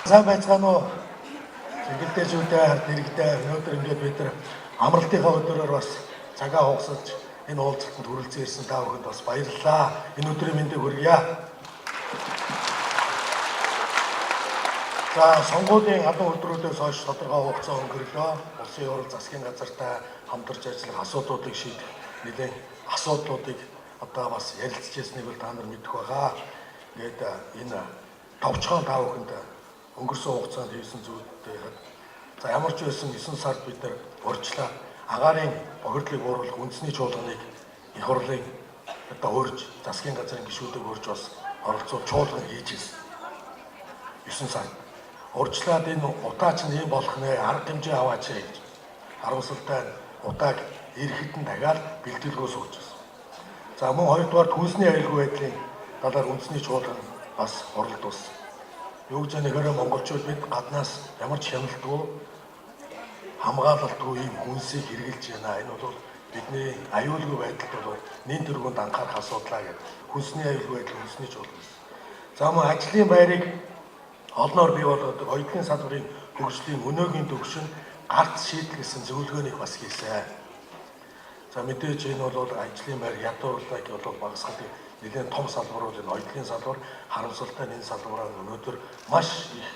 Сайн байцгаана уу? Цэнгэлдээчүүдээ, ард иргэдээ, өнөөдөр ингээд бид нар амралтынхаа өдрөөр бас цагаа хугасалж энэ уулзалтанд хүрэлцэн ирсэн та бүхэнд бас баярлалаа. Энэ өдрийн мэндийг хүргье. За, сонгуулийн албан өдрүүдээс хойш тодорхой хугацаа өнгөрлөө. Улсын хурал засгийн газартай хамтарч ажиллах асуудлуудыг шийдэх нэлээн асуудлуудыг одоо бас ярилцж ирснийг бол та нар мэдэх байгаа. Ингээд энэ товчхон та бүхэнд өнгөрсөн хугацаанд хийсэн зүйлүүдээ, за, ямар ч байсан 9 сард бид нар урьдчилаад агаарын бохирдлыг бууруулах үндэсний чуулганыг их хурлын одоо урьж, засгийн газрын гишүүдийг урьж бас оролцуул чуулган хийж ирсэн. 9 сард урьдчилаад энэ утаа чинь ийм болох нэ, арга хэмжээ аваач гэж харамсалтай утааг ирэхэд нь дахиад бэлтгэлгөө сууж байсан. За, мөн хоёрдугаар хүнсний аюулгүй байдлын талаар үндэсний чуулган бас хуралдуулсан. Юу гэж нэхэрэ монголчууд бид гаднаас ямар ч хяналтгүй, хамгаалалтгүй ийм хүнсийг хэрэгжилж байна. Энэ бол бидний аюулгүй байдалд бол нэн тэргуунд анхаарах асуудлаа гэдэг хүнсний аюулгүй байдал үндэсний чуулган. За, мөн ажлын байрыг олноор бий болгодог оюутны салбарын хөгжлийн өнөөгийн төвшин гарц шийдэл гэсэн зөвлөгөөнийг бас хийсэн. За, мэдээж энэ бол ажлын байр ядуурлыг бол багасгадаг нэлээд том салбар бол энэ оюутны салбар. Харамсалтай нь энэ салбараар өнөөдөр маш их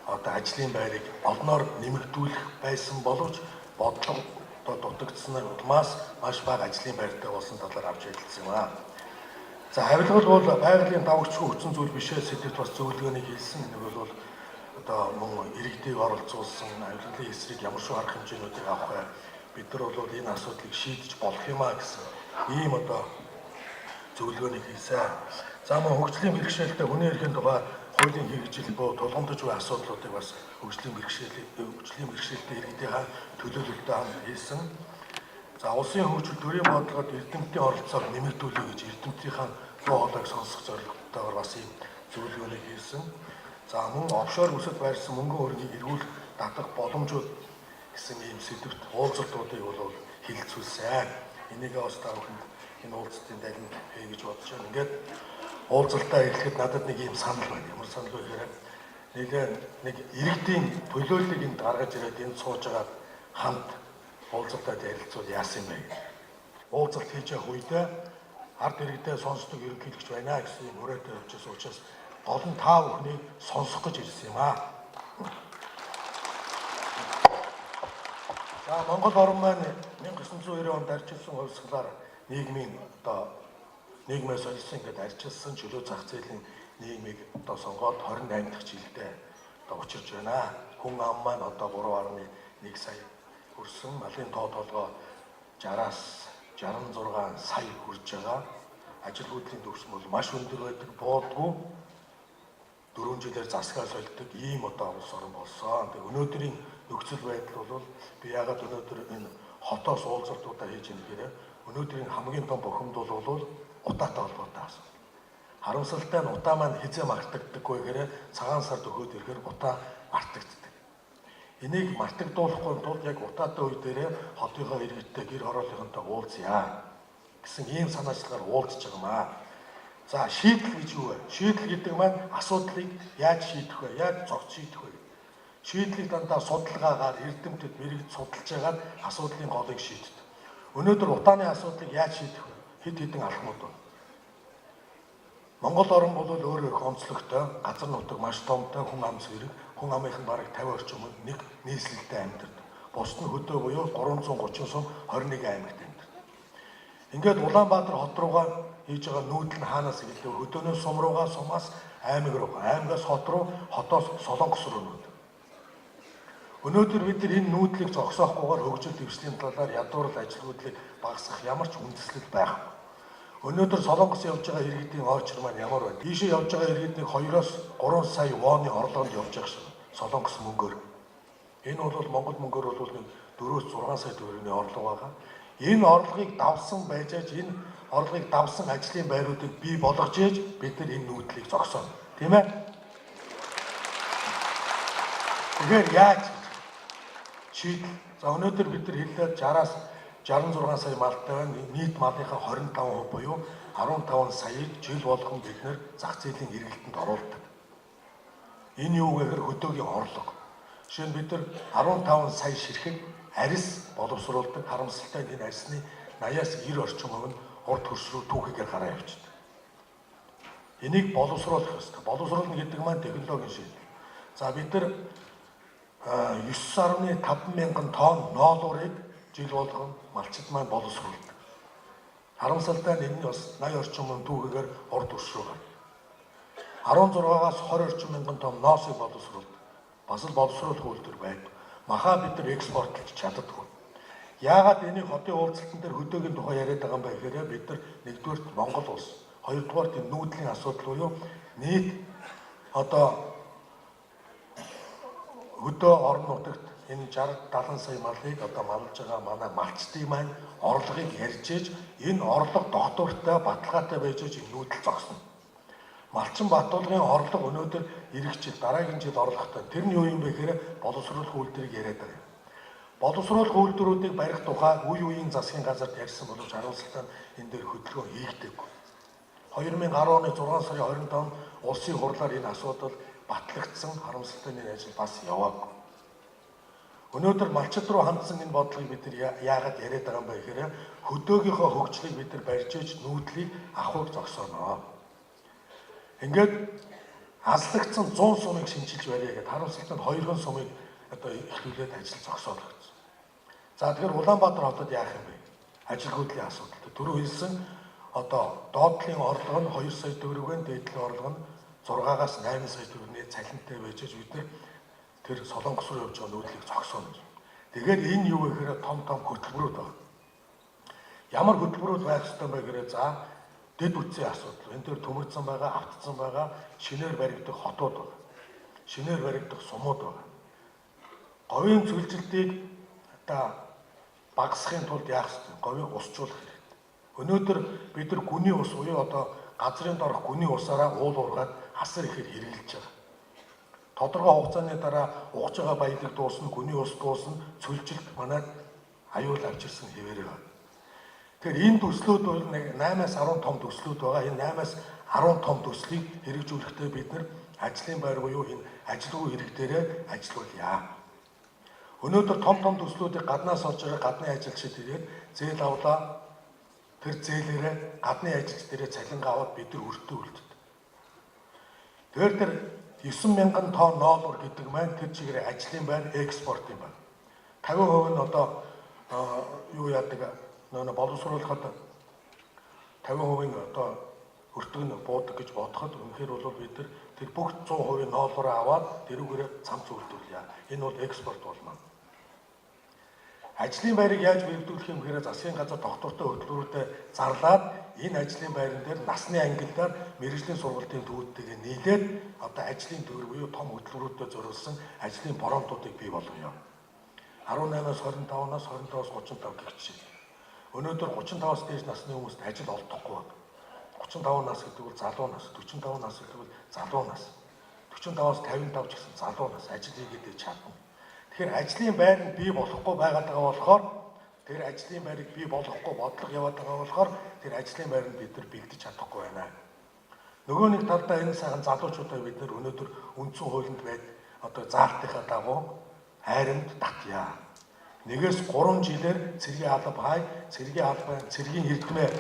одоо ажлын байрыг олноор нэмэгдүүлэх байсан боловч бодлого одоо дутагдсанаар улмаас маш бага ажлын байртай болсон талаар авч ярилцсан юм аа. За, авилгал бол байгалийн давагчгүй хүчин зүйл бишээ сэдэвт бас зөвлөгөөнийг хийсэн. Энэ бол одоо мөн иргэдийг оролцуулсан авилгалын эсрэг ямар шүү арга хэмжээнүүдийг авах вэ? Бид нар бол энэ асуудлыг шийдэж болох юм а гэсэн ийм одоо зөвлөгөөнийг хийсэн. За, мөн хөгжлийн бэрхшээлтэй хүний эрхийн тухай хуулийн хэрэгжил буюу тулгамдж буй асуудлуудыг бас хөгжлийн бэрхшээлтэй иргэдийнхаа төлөөлөлтөд хамт хийсэн. За, улсын хөгжил төрийн бодлогод эрдэмтдийн оролцоог нэмэгдүүлэе гэж эрдэмтдийнхаа дуу хоолойг сонсох зорилготойгоор бас ийм зөвлөгөөнийг хийсэн. За, мөн офшор бүсэд байрсан мөнгөн хөрөнгийг эргүүлэх татах боломжууд гэсэн ийм сэдвт уулзалтуудыг бол хилцүүлсэн. Энийг бас та бүхэнд энэ уулзалтын далинд хий гэж бодож байна. Ингээд уулзалтаа эхлэхэд надад нэг ийм санал байна. Ямар санал вэ гэхээр нэлээ нэг иргэдийн төлөөллийг энд гаргаж ирээд энд сууж байгаа хамт уулзалтад ярилцвал яасан юм бэ гэж. Уулзалт хийж явах үедээ ард иргэдээ сонсдог ерөнхийлөгч байна гэсэн юм ураатай явчихсан учраас гол нь та бүхнийг сонсох гэж ирсэн юм аа. За, Монгол орн маань 1990 онд арчилсан хувьсгалаар нийгмийн одоо нийгмээ солисон, ингээд арчилсан чөлөө зах зээлийн нийгмийг одоо сонгоод 28 дахь жилдээ одоо учирч байна. Хүн ам маань одоо 3.1 сая хүрсэн. Малын тоо толгой 60-аас 66 сая хүрж байгаа. Ажил үйлдлийн түвшин бол маш өндөр байдаг. Буудгүй 4 жилээр засгаа сольдог ийм одоо улс орон болсон. Тэгээ өнөөдрийн нөхцөл байдал бол би яагаад өнөөдөр энэ хотоос уулзалтуудаа хийж байгаа гэхээр өнөөдрийн хамгийн том бухимдал бол утаатай холбоотой асуудал. Харамсалтай нь утаа маань хизээ мартагддаггүй гэхээр цагаан сард өгөөд ирэхээр утаа мартагддаг. Энийг мартагдуулахгүй тулд яг утаатай үе дээрээ хотынхоо иргэдтэй, гэр хорооллынхонтой уулзъя гэсэн ийм санаачлагаар уулзж байгаа юм аа. За, шийдэл гэж юу вэ? Шийдэл гэдэг маань асуудлыг яаж шийдэх вэ? Яаж зогц шийдэх вэ? Шийдлийг дандаа судалгаагаар, эрдэмтэд мэрэгд судалж байгаад асуудлын голыг шийддэг. Өнөөдөр утааны асуудлыг яаж шийдэх вэ? Хэд хэдэн алхмууд байна. Монгол орн бол өөрөө их онцлогтой, газар нутаг маш томтой, хүн ам зэрэг, хүн амынх нь бараг 50 орчим нэг нийслэлдээ амьдардаг. Бусд нь хөдөө буюу 330 сум 21 аймагт амьдардаг. Ингээд Улаанбаатар хот руугаа хийж байгаа нүүдэл нь хаанаас эхэлдэг? Хөдөөнөөс сум руугаа, сумаас аймаг руу, аймагаас хот руу, хотоос Солонгос руу нүүдэл. Өнөөдөр бид нар энэ нүүдлийг зогсоохгүйгээр хөгжил дэвшлийн талаар ядуурл ажилгүйдлийг багасгах ямар ч үндэслэл байхгүй. Өнөөдөр Солонгос явж байгаа иргэдийн очр маань ямар байна? Ийшээ явж байгаа иргэдийг 2-оос 3 сая воны орлогонд явж байгаа шин. Солонгос мөнгөөр. Энэ бол Монгол мөнгөөр бол нэг 4-6 сая төгрөгийн орлого байгаа. Энэ орлогыг давсан байж аж энэ орлогыг давсан ажлын байруудыг бий болгож ээж бид нар энэ нүүдлийг зогсооно. Тийм ээ? Тэгэхээр яаж шийдэл. За, өнөөдөр бид нар хэллээ, 60-аас 66 сая малтай байна. Нийт малынхаа 25% буюу 15 саяыг жил болгон бид нэр зах зээлийн эргэлтэнд оруулдаг. Энэ юу гэхээр хөдөөгийн орлого. Жишээ нь бид нар 15 сая ширхэг арьс боловсруулдаг. Харамсалтай нь энэ арьсны 80-аас 90 орчим хувь нь урд хөрс рүү түүхийгээр гараа явчихдаг. Энийг боловсруулах ёстой. Боловсруулна гэдэг маань технологийн шийдэл. За бид нар 9.5 мянган тонн ноолуурыг жил болгон малчид маань боловсруулдаг. Харамсалтай нь энэ нь бас 80 орчим мөн түүхийгээр урд хөрс рүү гарна. 16-аас 20 орчим мянган тонн ноосыг боловсруулдаг. Бас л боловсруулах үйлдвэр байдаг. Махаа бид нар экспортлж чаддаггүй. Яагаад энийг хотын уулзалтан дээр хөдөөгийн тухай яриад байгаа юм бэ гэхээр бид нар нэгдүгээрт Монгол улс, хоёрдугаарт энэ нүүдлийн асуудал буюу нийт одоо хөдөө орон нутагт энэ 60 70 сая малыг одоо малж байгаа манай малчдын маань орлогыг ярьж ээж энэ орлого тогтвортой баталгаатай байж ээж энэ нүүдэл зогсно. Малчин Батулгын орлого өнөөдөр ирэх жил дараагийн жил орлоготой. Тэр нь юу юм бэ гэхээр боловсруулах үйлдвэрийг яриад байгаа юм. Боловсруулах үйлдвэрүүдийг барих тухай үе үеийн засгийн газарт ярьсан боловч харамсалтай нь энэ дээр хөдөлгөөн хийгдээгүй. 2010 оны 6 сарын 25-нд улсын хурлаар энэ асуудал батлагдсан, харамсалтай нь энэ ажил бас яваагүй. Өнөөдөр малчид руу хандсан энэ бодлогыг бид нар яагаад яриад байгаа юм бэ гэхээр хөдөөгийнхөө хөгжлийг бид нар барьж ээж нүүдлийг авахыг зогсооно. Ингээд азлагдсан 100 сумыг шинчилж барья гэдээ харамсалтай нь 2 сумыг одоо эхлүүлээд ажил зогсоологдсон. За тэгэхээр Улаанбаатар хотод яах юм бэ? Ажилгүйдлийн асуудал. Түрүү хэлсэн одоо доотлын орлого нь 2 сая төгрөг байна, дээдлийн орлого нь 6-аас 8 сая төгрөгийн цалинтай байж бид нар тэр Солонгос руу явж байгаа нүүдлийг зогсооно. Тэгэхээр энэ юу гэхээр том том хөтөлбөрүүд байна. Ямар хөтөлбөрүүд байх ёстой бэ гэхээр за дэд бүтцийн асуудал. Энэ дээр төмөрцөн байгаа, автцсан байгаа, шинээр баригдах хотууд байна. Шинээр баригдах сумууд байна. Говийн цөлжилтийг одоо багасгахын тулд яах ёстой? Говийг усчуулах хэрэгтэй. Өнөөдөр бид нар гүний ус буюу одоо газрын доорх гүний усаараа уул уургаад асар ихээр хэрэглэж байгаа. Тодорхой хугацааны дараа ухаж байгаа баялаг дуусна, гүний ус дуусна, цөлжилт манад аюул авчирсан хэвээрээ байна. Тэгэхээр энэ төслүүд бол 8-аас 10 том төслүүд байгаа. Энэ 8-аас 10 том төслийг хэрэгжүүлэхдээ бид нар ажлын байр буюу энэ ажилгүй хэрэг дээрээ ажиллуулъя. Өнөөдөр том том төслүүдийг гаднаас орж байгаа гадны ажилчид ирээд зээл авлаа. Тэр зээлээрээ гадны ажилч дээрээ цалингаа аваад бид нар өртөө үлддэг. Тэгэхээр тэр 9,000 тонн ноолуур гэдэг маань тэр чигээр ажлын байр, экспорт юм байна. 50% нь одоо юу яадаг нөө боловсруулахад 50% нь одоо өртөг нь буудаг гэж бодоход үнэхээр бол бид нар тэр бүх 100% ноолуураа аваад тэрүүгээрээ цамц үйлдвэрлэе. Энэ бол экспорт болно. Ажлын байрыг яаж бэрхтүүлэх юм гэхээр засгийн газар тогтвортой хөтөлбөрүүдэд зарлаад энэ ажлын байран дээр насны ангиллаар мэргэжлийн сургалтын төвүүдтэйгээ нийлээд одоо ажлын төвөр буюу том хөтөлбөрүүдэд зориулсан ажлын баруунтуудыг бий болгоё. 18-аас 25-наас 25-аас 35 гэх жишээ. Өнөөдөр 35-аас дээш насны хүмүүст ажил олдохгүй байна. 35 нас гэдэг бол залуу нас, 45 нас гэдэг бол залуу нас. 45-аас 55 ч гэсэн залуу нас ажил хийгээд чадна. Тэгэхээр ажлын байр нь бий болохгүй байгаад байгаа болохоор тэр ажлын байрыг бий болгохгүй бодлого яваад байгаа болохоор тэр ажлын байр нь бид нар бэлдэж чадахгүй байна. Нөгөө нэг талдаа энэ сайхан залуучуудаа бид нар өнөөдөр үндсэн хуулинд байд одоо заалтынхаа дагуу хайрамд татъя. 1-3 жилээр цэргийн алба хай, цэргийн албан, цэргийн эрдмээ.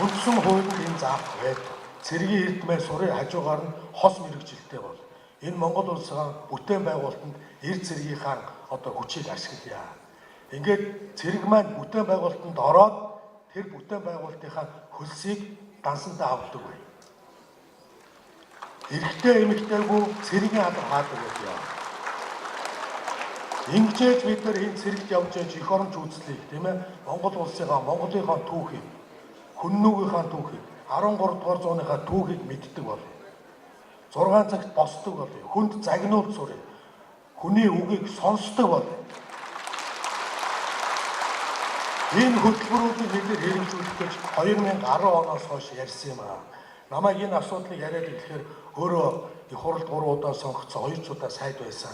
Үндсэн хуулинд энэ заалт байд. Цэргийн эрдмээ сурын хажуугаар нь хос мэрэгжилтэй бол. Энэ Монгол улсын бүтээн байгуулалтанд эр цэргийнхаа одоо хүчийг ашиглая. Ингээд цэрэг маань бүтээн байгуулалтанд ороод тэр бүтээн байгуулалтынхаа хөлсийг дансандаа авдаг бай. Эрэгтэй эмэгтэйгүү цэргийн алба хаадаг байя. Ингэжээж бид нар энэ цэрэгт явж ээж эх оронч үзлийг тийм ээ Монгол улсынхаа Монголынхаа түүхийг, хүннүүгийнхаа түүхийг, 13 дугаар зууныхаа түүхийг мэддэг болно. 6 цагт босдог болъё. Хүнд загнуул сурыг. Хүний үгийг сонсдог болъё. Энэ хөтөлбөрүүдийг бид нэр хэрэгжүүлэх гэж 2010 оноос хойш ярьсан юм аа. Намайг энэ асуудлыг яриад ирэхээр өөрөө их хуралд 3 удаа сонгогдсон, 2 удаа сайд байсан.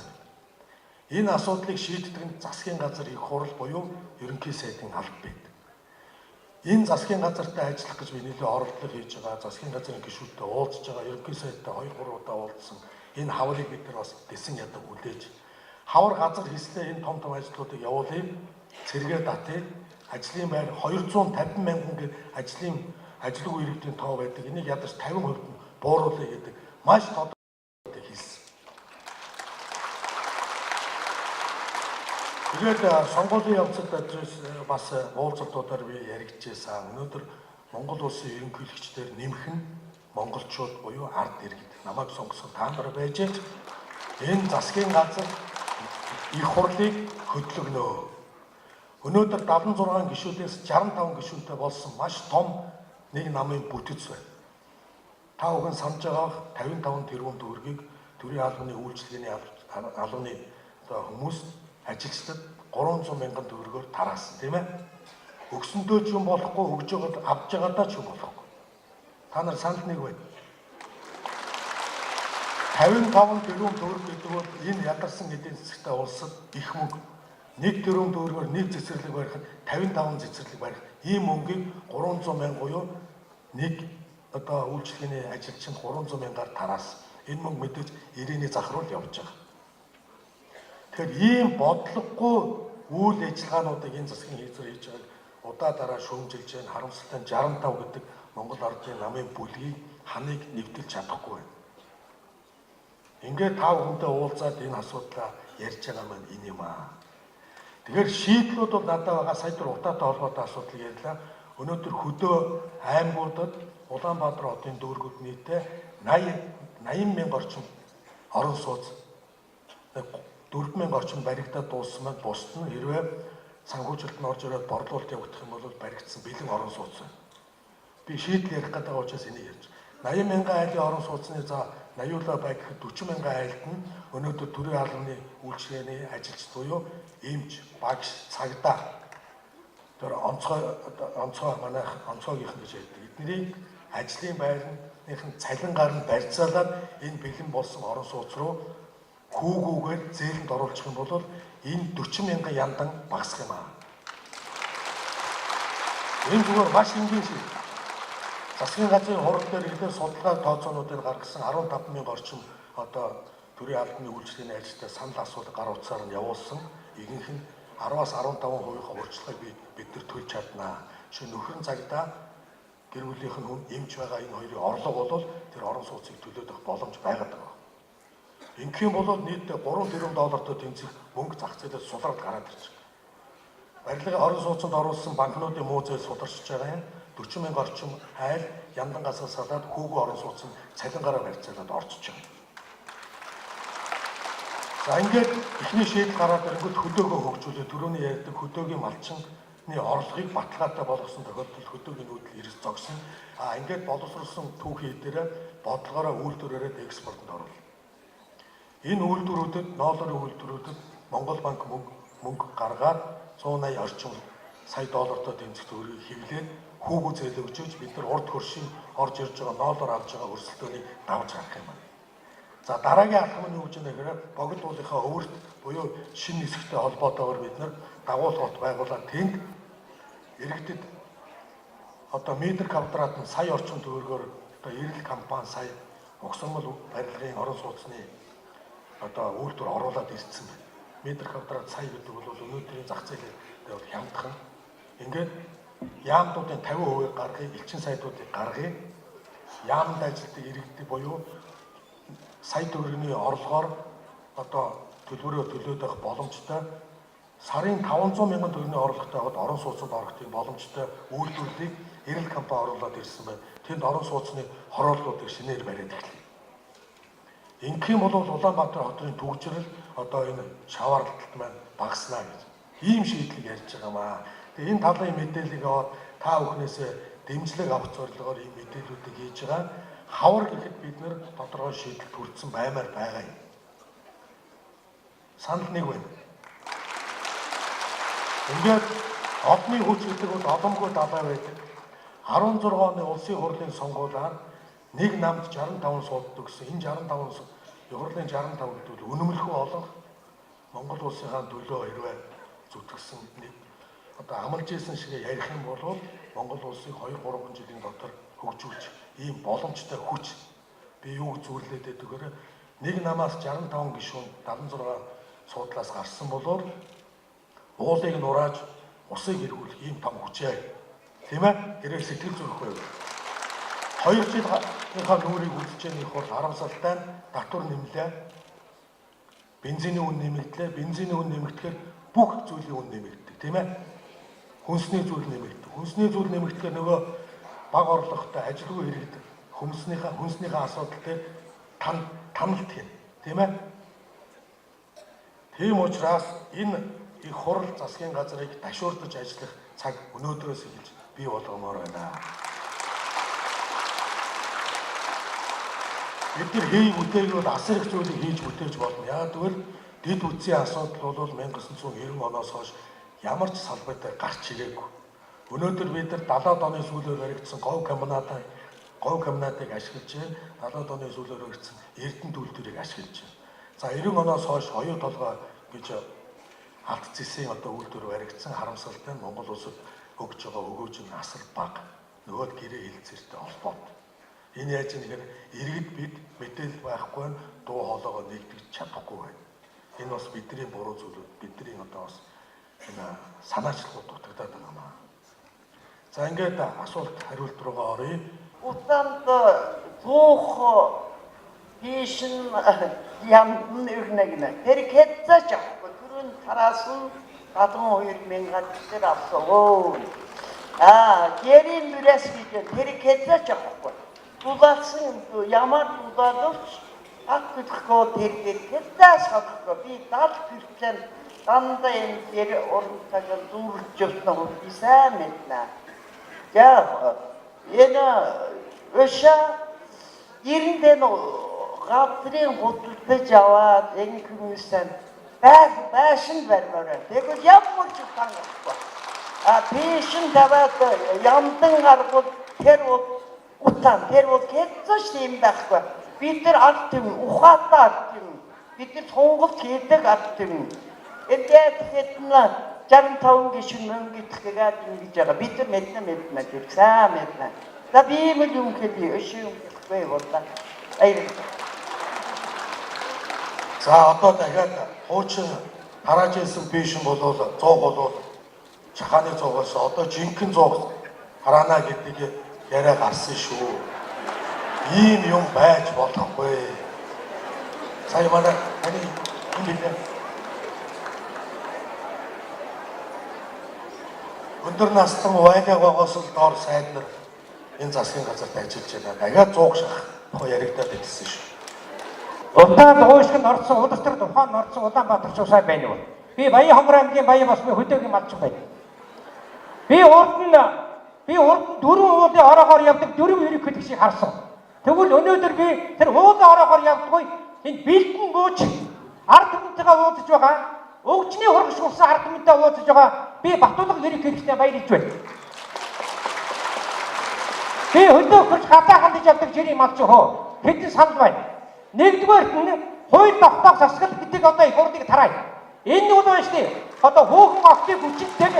Энэ асуудлыг шийддэг нь засгийн газар их хурал буюу ерөнхий сайдын алба байдаг. Энэ засгийн газартай ажиллах гэж би нэлээд оролдлого хийж байгаа. Засгийн газрын гишүүдтэй уулзж байгаа. Ерөнхий сайдтай 2-3 удаа уулзсан. Энэ хаврыг бид нар бас дэсэн ядаг хүлээж. Хавар газар хийслээ энэ том том ажлуудыг явуулъя. Цэргээ татъя. Ажлын байр 250 мянган гэр ажлын ажилгүй иргэдийн тоо байдаг. Энийг ядаж 50% нь бууруулъя гэдэг маш тодорхой хэлсэн. Тэгээд сонгуулийн явцад бас уулзалтуудаар би яригдчихсан. Өнөөдөр Монгол улсын ерөнхийлөгчдөр нэмэх нь монголчууд буюу ард иргэд намайг сонгосон та нар байж энэ засгийн газар их хурлыг хөдлөгнө. Өнөөдөр 76 гишүүдээс 65 гишүүнтэй болсон маш том нэг намын бүтэц байна. Та бүхэн санаж байгаа 55 тэрбум төгрөгийг төрийн албаны үйлчилгээний албаны хүмүүс ажилчдад 300 мянган төгрөгөөр тараасан, тийм ээ. Өгсөндөө ч юм болохгүй, өгж байгаад авч байгаадаа ч юм болохгүй. Та нар санал нэг байна. 55 тэрбум төгрөг гэдэг бол энэ ядарсан эдийн засгтай улсад их мөнгө. 1 тэрбум төгрөгөөр нэг цэцэрлэг барихад 55 цэцэрлэг барих. Ийм мөнгийг 300 мянга буюу нэг одоо үйлчилгээний ажилчинд 300 мянгаар тараасан. Энэ мөнгө мэдээж ирээний зах руу явж байгаа. Тэгэхээр ийм бодлогогүй үйл ажиллагаануудыг энэ засгийн газар хийж байгааг удаа дараа шүүмжилж байна. Харамсалтай нь 65 гэдэг Монгол ардын намын бүлгийг ханыг нэвтэлж чадахгүй байна. Ингээд та бүхэнтэй уулзаад энэ асуудлаа ярьж байгаа маань энэ юм аа. Тэгэхээр шийдлүүд бол надад байгаа. Сая тэр утаатай холбоотой асуудал ярьлаа. Өнөөдөр хөдөө аймагуудад Улаанбаатар хотын дүүргүүд нийтдээ 80 мянга орчим орон сууц 4 мянга орчим баригдаад дууссан маань бусд нь хэрвээ санхүүжилт нь орж ирээд борлуулалт явагдах юм бол баригдсан бэлэн орон сууц байна. Би шийдэл ярих гэдэг учраас энийг ярьж. 80 мянган айлын орон сууцны за 80-уулаа бай гэхэд 40 мянган айлд нь өнөөдөр төрийн албаны үйлчилгээний ажилчид буюу эмч, багш, цагдаа тэр онцгой манайх онцгойгийнхан гэж ярьдаг. Эднийг ажлын байрных нь цалингаар нь барьцаалаад энэ бэлэн болсон орон сууц руу хүүгүүгээр зээлэнд оруулах юм бол энэ 40 мянган яндан багасах юм аа. Энэ зүгээр маш энгийн шийдэл. Засгийн газрын хурал дээр хэлээр судалгаа тооцоонуудыг гаргасан 15 мянга орчим одоо төрийн албаны үйлчилгээний ажилтнаа санал асуулт гар утсаар нь явуулсан. Ихэнх нь 10-аас 15% урьдчилгааг бид нар төлж чаднаа. Жишээ нөхрөн цагдаа гэр бүлийнх нь хүн эмч байгаа энэ хоёрын орлого бол тэр орон сууцыг төлөөд авах боломж байгаад байгаа. Ингэх юм бол нийтдээ 3 тэрбум доллартай тэнцэх мөнгө зах зээлээс сулраад гараад ирж байгаа. Барилгын орон сууцнд оруулсан банкнуудын муу зээл суларчж байгаа юм. 40 мянга орчим айл яндан гасаас салаад хүүгөө орон сууцнд цалингаараа барьцаалаад орчиж байгаа. За ингээд эхний шийдэл гараад ирэнгүүт хөдөөгөө хөгжүүлээ. Түрүүний ярьдаг хөдөөгийн малчны орлогыг баталгаатай болгосон тохиолдолд хөдөөгийн нүүдэл эрс зогсно. А ингээд боловсруулсан түүхий эдээрээ бодлогоороо үйлдвэрээрээ экспортод оруулна. Энэ үйлдвэрүүдэд, ноолорын үйлдвэрүүдэд Монгол банк мөнгө гаргаад 180 орчим сая доллартай тэнцэх төгрөгийг хэвлээд хүүгүү зээл өгчөөж бид нар урд хөршийн орж ирж байгаа ноолоор авч байгаа өрсөлдөөнийг давж гарах юм байна. За дараагийн алхам нь юу гэж байна гэхээр богд уулынхаа өвөрт буюу шинэ нисэхтэй холбоотойгоор бид нар дагуулга хот байгуулаад тэнд иргэдэд одоо метр квадрат нь сая орчим төгрөгөөр одоо эрэл компани сая угсармал барилгын орон сууцны одоо үйлдвэр оруулаад ирсэн байна. Метр квадрат сая гэдэг бол өнөөдрийн зах зээлээр бол хямдхан. Ингээд яамдуудын 50%-ийг гаргая, элчин сайдуудыг гаргая. Яамд ажилтдаг иргэдэг буюу сая төгрөгийн орлогоор одоо төлбөрөө төлөөд авах боломжтой сарын 500 мянган төгрөгийн орлоготой байгаад орон сууцнд орох тийм боломжтой үйлдвэрлэлийг эрэл компани оруулаад ирсэн байна. Тэнд орон сууцны хорооллуудыг шинээр бариад эхэлнэ. Ингэх юм бол Улаанбаатар хотын түгжрэл одоо энэ шаваарлалт маань багаснаа гэж ийм шийдлийг ярьж байгаа маа. Тэгээ энэ талын мэдээллийг аваад та бүхнээсээ дэмжлэг авах зорилгоор ийм мэдээллүүдийг хийж байгаа. Хавар гэхэд бид нэр тодорхой шийдэл төрсөн баймаар байгаа юм. Санал нэг байна. Ингээд олонний хүч гэдэг бол боломгүй далай байдаг. 16 оны улсын хурлын сонгуулиар нэг намд 65 сууддаг гэсэн. Энэ 65 хурлын 65 гэдэг бол үнэмлэхүү олонх Монгол улсынхаа төлөө хэрвээ зүтгэсэн нэг одоо амлаж исэн шиг ярих юм бол Монгол улсыг 2-3 жилийн дотор хөгжүүлж ийм боломжтой хүч. Би юу зөвлөд байдаг гэхээр нэг намаас 65 гишүүн 76 суудлаас гарсан болоор уулыг нурааж усыг эргүүлэх ийм том хүчээ. Тийм ээ? Тэрээр сэтгэл зүрх байв. 2 жилийнхаа нүүрийг үзэж байгаа их бол харамсалтай нь татвар нэмлээ. Бензиний үн нэмэгдлээ. Бензиний үн нэмэгдэхээр бүх зүйлийн үн нэмэгддэг, тийм ээ? Хүнсний зүйл нэмэгддэг. Хүнсний зүйл нэмэгдэхээр нөгөө бага орлоготой ажилгүй иргэд хүнснийхээ асуудал дээр таналт хийнэ, тийм ээ? Тийм учраас энэ их хурал засгийн газрыг ташуурдаж ажиллах цаг өнөөдрөөс эхэлж бий болгомоор байна. Бид нар хий бүтээгүй бол асар их зүйлийг хийж бүтээж болно. Яагаад гэвэл дэд үтсийн асуудал бол 1990 оноос хойш ямар ч салбар дээр гарч ирээгүй. Өнөөдөр бид нар 70-аад оны сүүлээр баригдсан говь комбинатыг ашиглаж байна. 70-аад оны сүүлээр баригдсан Эрдэнэ үйлдвэрийг ашиглаж байна. За 90 оноос хойш оюу толгой гэж алт зэсийн одоо үйлдвэр баригдсан. Харамсалтай нь Монгол улсад өгж байгаа өгөөж нь асар бага. Нөгөөд гэрээ хэлцээртэй холбоотой. Энэ яаж юм гэхээр иргэд бид мэдээлэл байхгүй нь дуу хоолойгоо нэгтгэж чадахгүй байна. Энэ бас бидний буруу зүйлүүд, бидний одоо бас энэ санаачлагууд дутагдаад байгаа юм аа. За ингээд асуулт хариулт руугаа оръё. Утанд зуух тийш нь ямдан өрнөгнө. Тэр хэзээ ч авахгүй. Түрүүн тараасан 72 мянган тэр авсан. Аа, гэрийн нүрээс гэж тэр хэзээ ч авахгүй. Дулаасан ямар дулаалвч ак гэхгүй тэр хэзээ шалахгүй. Би 70 хүртэл дандаа энэ гэр оронтойгоо дүүрч явсан юм би сайн мэднэ. За энэ өшөө 90-д газрын худалдаж аваад энэ хүмүүсээ байшин барьмаар байна. Тэгвэл ямар ч хангахгүй. А тийшин тавиад ямдан гаргуул тэр бол утаан тэр бол хэзээ ч юм байхгүй. Бид нар ард түмэн, ухаатай ард түмэн. Бид нар сонголт хийдэг ард түмэн. Ингээд хэдэн 65 гишүүн мөнгө итгэгээд ингэж байгаа. Бид нар мэднэ тэр сайн мэднэ. За би юм юм хэлье. Өшөө юм хэлэхгүй боллоо. Баярлалаа. За одоо дахиад хуучин тарааж ирсэн пеншн болвол 100 болвол чахааны 100-аас одоо жинхэнэ 100 тараана гэдэг яриа гарсан шүү. Ийм юм байж болохгүй. Сая манай таны юм билээ. Өндөр настан Вайлагоогоос л доор сайд нар энэ засгийн газарт ажиллаж байна. Дахиад 100 шах тухай яригадаад ирсэн шүү. Утаанд уушгинд орсон, улс төр тухайн орсон Улаанбаатар чусаа байна уу? Би Баян хомор аймгийн Баян босмын хөдөөгийн малчин байна. Би урд нь дөрвөн уулын ороогоор явдаг дөрвөн ерөнхийлөгчийг харсан. Тэгвэл өнөөдөр би тэр уулын ороогоор явдаггүй энэ бэлтэн бууж ард түмэнтэйгээ уулзаж байгаа, өгчний хургаш болсон ард түмэнтэй уулзаж байгаа би Батулга ерөнхийлөгчтэй баярлж байна. Би хөдөө хөрч гадаа хандаж явдаг жирийн малчин хөө хэдэн санал байна. Нэгдүгээрт нь хууль тогтоох засаглал гэдэг одоо их хурлыг тараая. Энэ нь бол шүү дээ. Одоо хүүхэн октыг хүчинтэй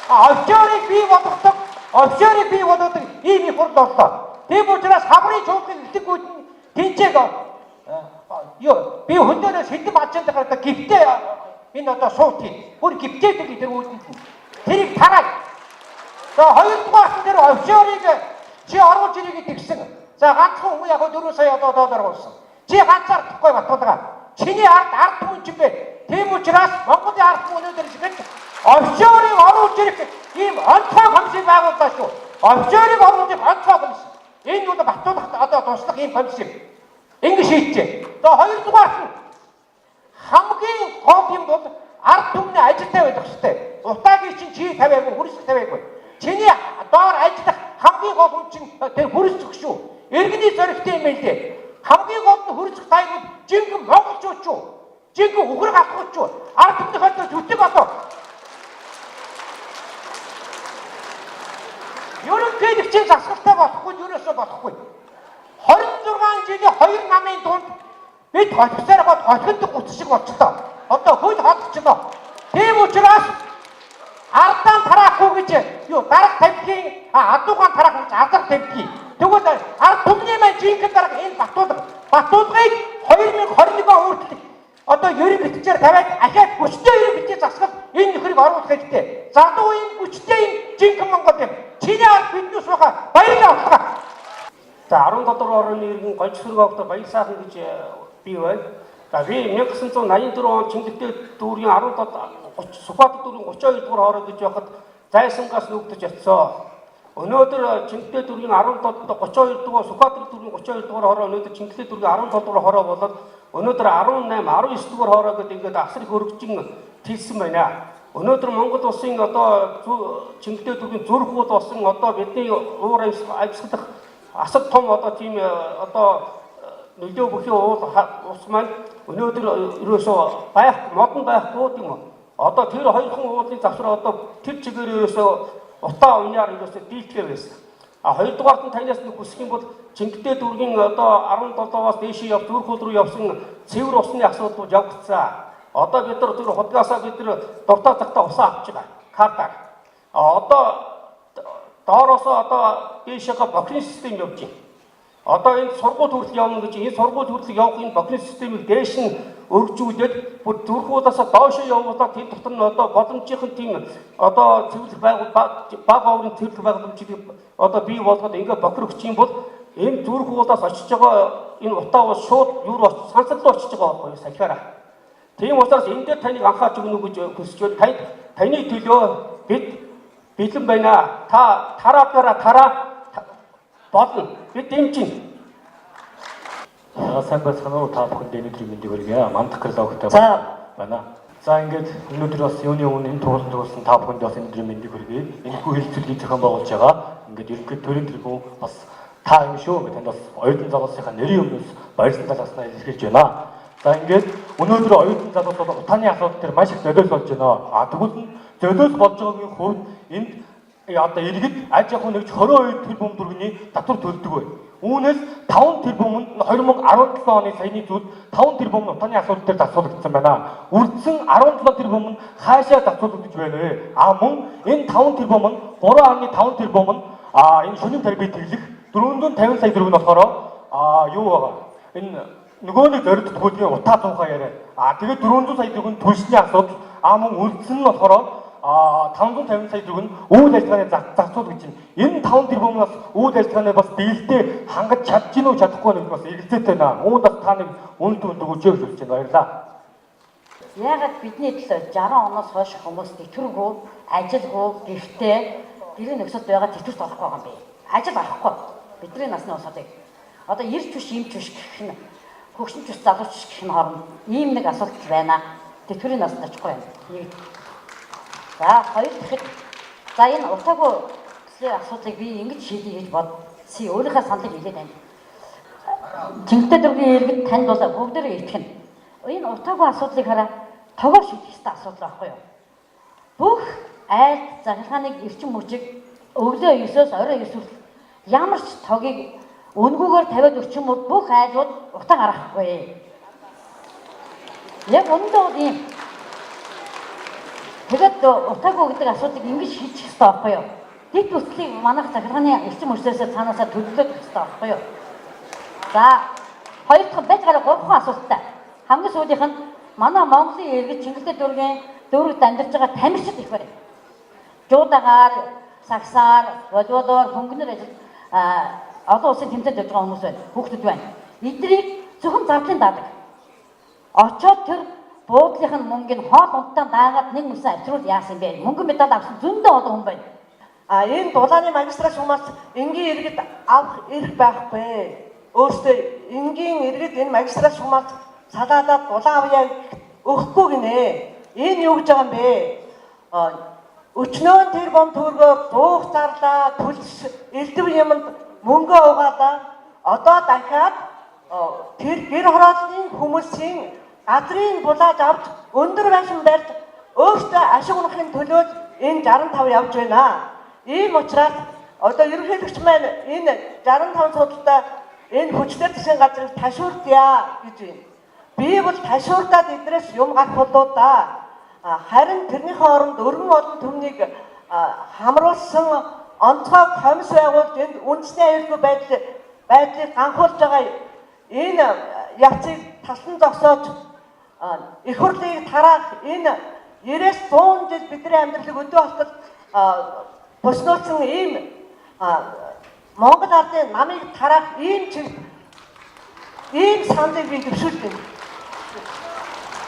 офшорыг бий болгодог, офшорыг бий болгодог ийм их хурл орлоо. Тийм учраас хаврын чуулган элдэггүүд нь тэнцээг юу би хөндөөнөөс хэдэн малчинд гардаг гифтээ энэ одоо суут юм. Бүр гифтээдэг тэр үүдэнд нь. Тэрийг тараая. За хоёрдугаарт нь тэр офшорыг чи оруулж ирээ гэдгсэн. За ганцхан хүн яг 4 сая одоо доллар болсон. Чи ганцаар тахгүй Батулга. Чиний ард ард түмэн чинь бэ. Тийм учраас Монголын ард түмэн өнөөдөр шигэл офшорыг оруулж ирэх ийм онцгой комиссийг байгууллаа шүү. Офшорыг оруулж ирэх онцгой комисс. Энэ бол Батулгад одоо туслах ийм комисс юм. Ингэ шийджээ. За хоёрдугаарт нь хамгийн гол юм бол ард түмний ажилтай байх хэрэгтэй. Утаагийн чинь чи тавиагүй, хөрсөх тавиагүй. Чиний доор ажиллах хамгийн гол хүн чинь тэр хөрсөх шүү. Иргэний зоригтой юм байлээ. Хамгийн гол нь хөрсөх тайван жинхэнэ монголчууд шүү. Жинхэнэ үхэр галхууд шүү. Ард түмнийхээ зүтэг одоо. Ерөнхийлөгчийн засгалтай болохгүй ерөөсөө болохгүй. 26 жилийн 2 намын дунд бид готгосоор гот готгонд гоц шиг болчлоо. Одоо хөл холдчихлоо. Тийм учраас Ардаан тараахгүй гэж юу дарга тавьдгийн адуугаан тараах гэж азар тавьдгийг. Тэгвэл ард түмний маань жинхэнэ дарга энэ Батулга. Батулгыг 2021 он хүртэл одоо ерөнхийлөгчөөр тавиад ахиад хүчтэй ерөнхийлөгчийн засагт энэ нөхрийг оруулах хэрэгтэй. Залуу юм хүчтэй юм жинхэнэ Монгол юм. Чиний ард биднээс байгаа баярлалаа батлага. За 17 дугаар орны иргэн Гончсүрэг огт Баяр сайхан гэж би байна. За би 1984 он Чингэлтэй дүүргийн 17 30 Сүхбаатар дүүргийн 32 дугаар хороо гэж байхад зайсангаас нүгдэж очсон. Өнөөдөр Чингэлтэй дүүргийн 17 32 дугаар Сүхбаатар дүүргийн 32 дугаар хороо өнөөдөр Чингэлтэй дүүргийн 17 дугаар хороо болоод өнөөдөр 18 19 дугаар хороо гэдэг ингээд асар их өргөжин тэлсэн байна. Өнөөдөр Монгол улсын одоо Чингэлтэй дүүргийн зүрх уул болсон одоо бидний уур амьсгалах асар том одоо тийм одоо нөлөө бүхий уул ус маань өнөөдөр ерөөсөө байх модон байхгүй тийм үү. Одоо тэр хоёрхан уулын завсар одоо тэр чигээр ерөөсөө утаа уяар ерөөсөө дийлдэхээ байсан. А хоёрдугаарт нь танаас нэг хүсэх юм бол Чингэлтэй дүүргийн одоо 17-оос дээшээ яв зүрх уул руу явсан цэвэр усны асуудал явагдсан. Одоо бид нар тэр худгаасаа бид нар дуртай цагтаа усаа авч байгаа. Картаар. А одоо доороосоо одоо дээшээгээ бохирын систем явж байна. Одоо энэ сургууль хүртэл явна гэж энэ сургууль хүртэл явах энэ бохирын системийг дээш нь өргөжүүлээд бүр зүрхуулаасаа доошоо явуулаад тэр дотор нь одоо боломжийнхан тийм одоо цэвэрлэх байгуул баг оврын цэвэрлэх байгууламжийг одоо бий болгоод ингээ бохир өгч юм бол энэ зүрхуулаас очиж байгаа энэ утаа бол шууд юу руу сансар руу очиж байгаа байхгүй юу салхиараа. Тийм учраас энэ дээр таныг анхаарч өгнө гэж хүсэж байна. Таны төлөө бид бэлэн байна. Та тараадгаараа тараа болно. Бид дэмжинэ. За сайн байцгаана уу, та бүхэнд өнөөдрийн мэндийг хүргье. Мандах Крылогтой байна. За ингээд өнөөдөр бас юуны өмнө энэ туулан туулсан та бүхэнд бас өнөөдрийн мэндийг хүргье. Энэхүү хэлцүүлгийг зохион байгуулж байгаа. Ингээд ерөнхийдөө төрийн тэргүүн бас та юм шүү. Ингээд танд бас оюутан залуусынхаа нэрийн өмнөөс баярлан талааснаа илэрхийлж байна. За ингээд өнөөдөр оюутан залуус бол утааны асуудал дээр маш их золиос болж байна. А тэгвэл нь золиос болж байгаагийн хувьд энд одоо иргэд аж ахуй нэгж 22 тэрбум төгрөгийн татвар төлдөг бай. Үүнээс 5 тэрбум нь 2017 оны саяны зүйлд 5 тэрбум нь утааны асуудал дээр зарцуулагдсан байна. Үлдсэн 17 тэрбум нь хаашаа зарцуулагдаж байна вэ? А мөн энэ 5 тэрбум нь 3.5 тэрбум нь энэ шөнийн тарифыг тэглэх 450 сая төгрөг нь болохоор юу байгаа? Энэ нөгөө нэг зорилт төгөөдгийн утаа цуухаа яриа. А тэгээд 400 сая төгрөг нь төлсний асуудал, а мөн үлдсэн нь болохоор 550 сая төгрөг нь үйл ажиллагааны зарцуул гэж байна. Энэ 5 тэрбумнаас үйл ажиллагааны бас дийлдээ хангаж чадж гинүү чадахгүй нэг бас эргэлзээтэй байна. Үүнд бас та нэг үнэ түнд өгөөч гэж хэлж байна. Баярлалаа. Яагаад бидний төлөө 60 оноос хойш хүмүүс тэтгэвргүй, ажилгүй, гэртээ гэрийн нөхцөлд байгаа тэтгэврт орохгүй байгаа юм бэ? Ажил орохгүй. Бидний насны улсуудыг. Одоо ирч биш, эмч биш гэх нь хөгшинч биш, залууч биш гэх нь хооронд ийм нэг асуудал байна. Тэтгэврийн насанд очихгүй байна. Нэг. За хоёр дахь за энэ утаагүй төслийн асуудлыг би ингэж шийдье гэж бодсон. Өөрийнхөө саналыг хэлээд байна. Чингэлтэй дүүргийн иргэд танд бол бүгдээрээ итгэнэ. Энэ утаагүй асуудлыг хараа тогоор шийдэх ёстой асуудал байхгүй юу? Бүх айлд захиргааныг эрчим хүчийг өглөө 9-өөс орой 9 хүртэл ямар ч тогийг үнгүүгээр тавиад өгчих юм бол бүх айлууд утаа гаргахгүй. Яг үнэндээ бол ийм. Тэгээд утаагүй гэдэг асуудлыг ингэж шийдэх ёстой байхгүй юу? Дэд бүслийг манайх захиргааны эрчим хүчнээсээ цаанаасаа төлөвлөж өгөх ёстой байхгүй юу? За хоёр дахь байж гараа гурван асуулттай. Хамгийн сүүлийнх нь манай Монголын иргэд Чингэлтэй дүүргийн дүүрэгт амьдарч байгаа тамирчид их байна. Жуудагаар, сагсаар, волейболоор, хөнгөнөр ажил олон улсын тэмцээнд явж байгаа хүмүүс байна. Хүүхдүүд байна. Эднийг зөвхөн зардлын даадаг. Очоод тэр буудлынх нь мөнгөний хоол унтаа даагаад нэг мөсөн авчруул яасан бэ? Мөнгөн медаль авсан зөндөө олон хүн байна. А энэ дулааны магистрал шугамаас энгийн иргэд авах эрх байхгүй. Өөрөөсөө энгийн иргэд энэ магистрал шугамаас салаалаад дулаан авъя өгөхгүй гинэ. Энэ юу гэж байгаа юм бэ? Өчнөөн тэр бом төгрөгөөр зуух зарлаа, төлс элдв юмд мөнгө угаалаа. Одоо дахиад тэр гэр хорооллын хүмүүсийн газрын булааж авч өндөр байшин барьж өөртөө ашиг унахын төлөө энэ 65 явж байна. Ийм учраас одоо ерөнхийлөгч маань энэ 65 судалтай энэ хүчтэй засгийн газрыг ташуурдъя гэж байна. Би бол ташуурдаад эдрээс юм гарах болоо да. Харин тэрнийхээ оронд өргөн олон түмнийг хамруулсан онцгой комисс байгуулж энд үндэсний аюулгүй байдлыг ганхуулж байгаа энэ явцыг талан зогсоож их хурлыг тараах энэ 90-100 жил бидний амьдралыг өдөө болтол боснуулсан ийм Монгол ардын намыг тараах ийм чигт ийм саналыг би дэвшүүлж байна.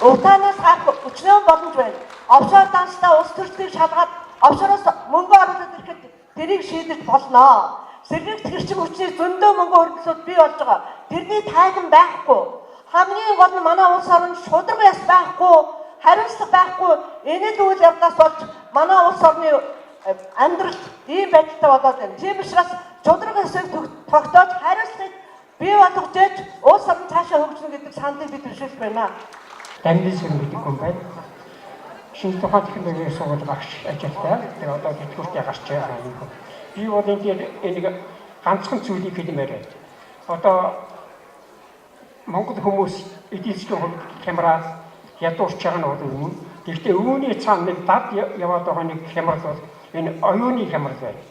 Утаанаас гарах өчнөөн боломж байна. Офшор данслаа улс төрчдийг шалгаад офшороос мөнгө оруулаад ирэхэд тэрийг шийдэж болно. Сэргийгт эрчим хүчний зөндөө мөнгө хөрөнгөлүүд бий болж байгаа. Тэрний тайлан байхгүй. Хамгийн гол нь манай улс орон шударга ёс байхгүй, хариуцлага байхгүй. Энэ л үйл явдлаас болж манай улс орны амьдрал ийм байдалтай болоод байна. Тийм учраас шударга ёсыг тогтоож хариуцлагыг бий болгож ээж улс орон цаашаа хөгжинэ гэдэг саналыг би дэвшүүлж байна. Дамдын сүрэн гэдэг хүн байна. Шинжлэх ухааны технологийн сургууль багш ажилтай. Тэгээ одоо тэтгэвртэй гарч байгаа юм. Би бол энэ дээр энийг ганцхан зүйлийг хэлмээр байна. Одоо Монгол хүмүүс эдийн засгийн хувьд хямраад ядуурч байгаа нь бол үнэн. Гэхдээ үүний цаана нэг дад яваад байгаа нэг хямрал бол энэ оюуны хямрал байна.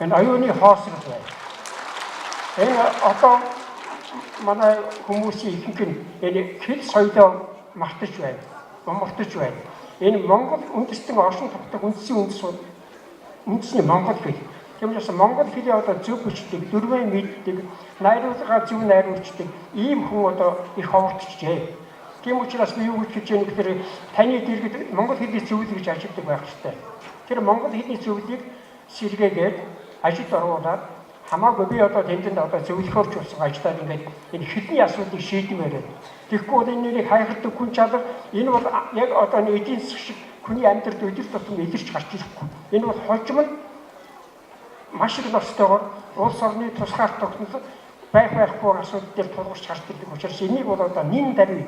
Энэ оюуны хоосрол байна. Энэ одоо манай хүмүүсийн ихэнх нь энэ хэл соёлоо мартаж байна. Умартаж байна. Энэ Монгол үндэстэн оршин тогтох үндсэн үндэс бол үндэсний монгол хэл. Тийм учраас монгол хэлийг одоо зөв бичдэг, дөрвөн мэддэг, найруулга зөв найруулждаг ийм хүн одоо их ховорчжээ. Тийм учраас би юу гэж хэлж байгаа гэхээр таны дэргэд монгол хэлний зөвлөл гэж ажилладаг байх ёстой. Тэр монгол хэлний зөвлөлийг сэргээгээд ажилд оруулаад хамаагүй би одоо тэнд одоо зөвлөхөөрч болсон ажиллаад ингээд энэ хэлний асуудлыг шийдмээр байна. Тэгэхгүй бол энэ нэрийг хайхардаг хүн чалга энэ бол яг одоо энэ эдийн засаг шиг хүний амьдралд өдөр тутам илэрч гарч ирэхгүй. Энэ бол хожим нь маш их ностойгоор улс орны тусгаар тогтнол байх байхгүй асуудал дээр тулгарч гарч ирдэг учраас энийг бол одоо нин даруй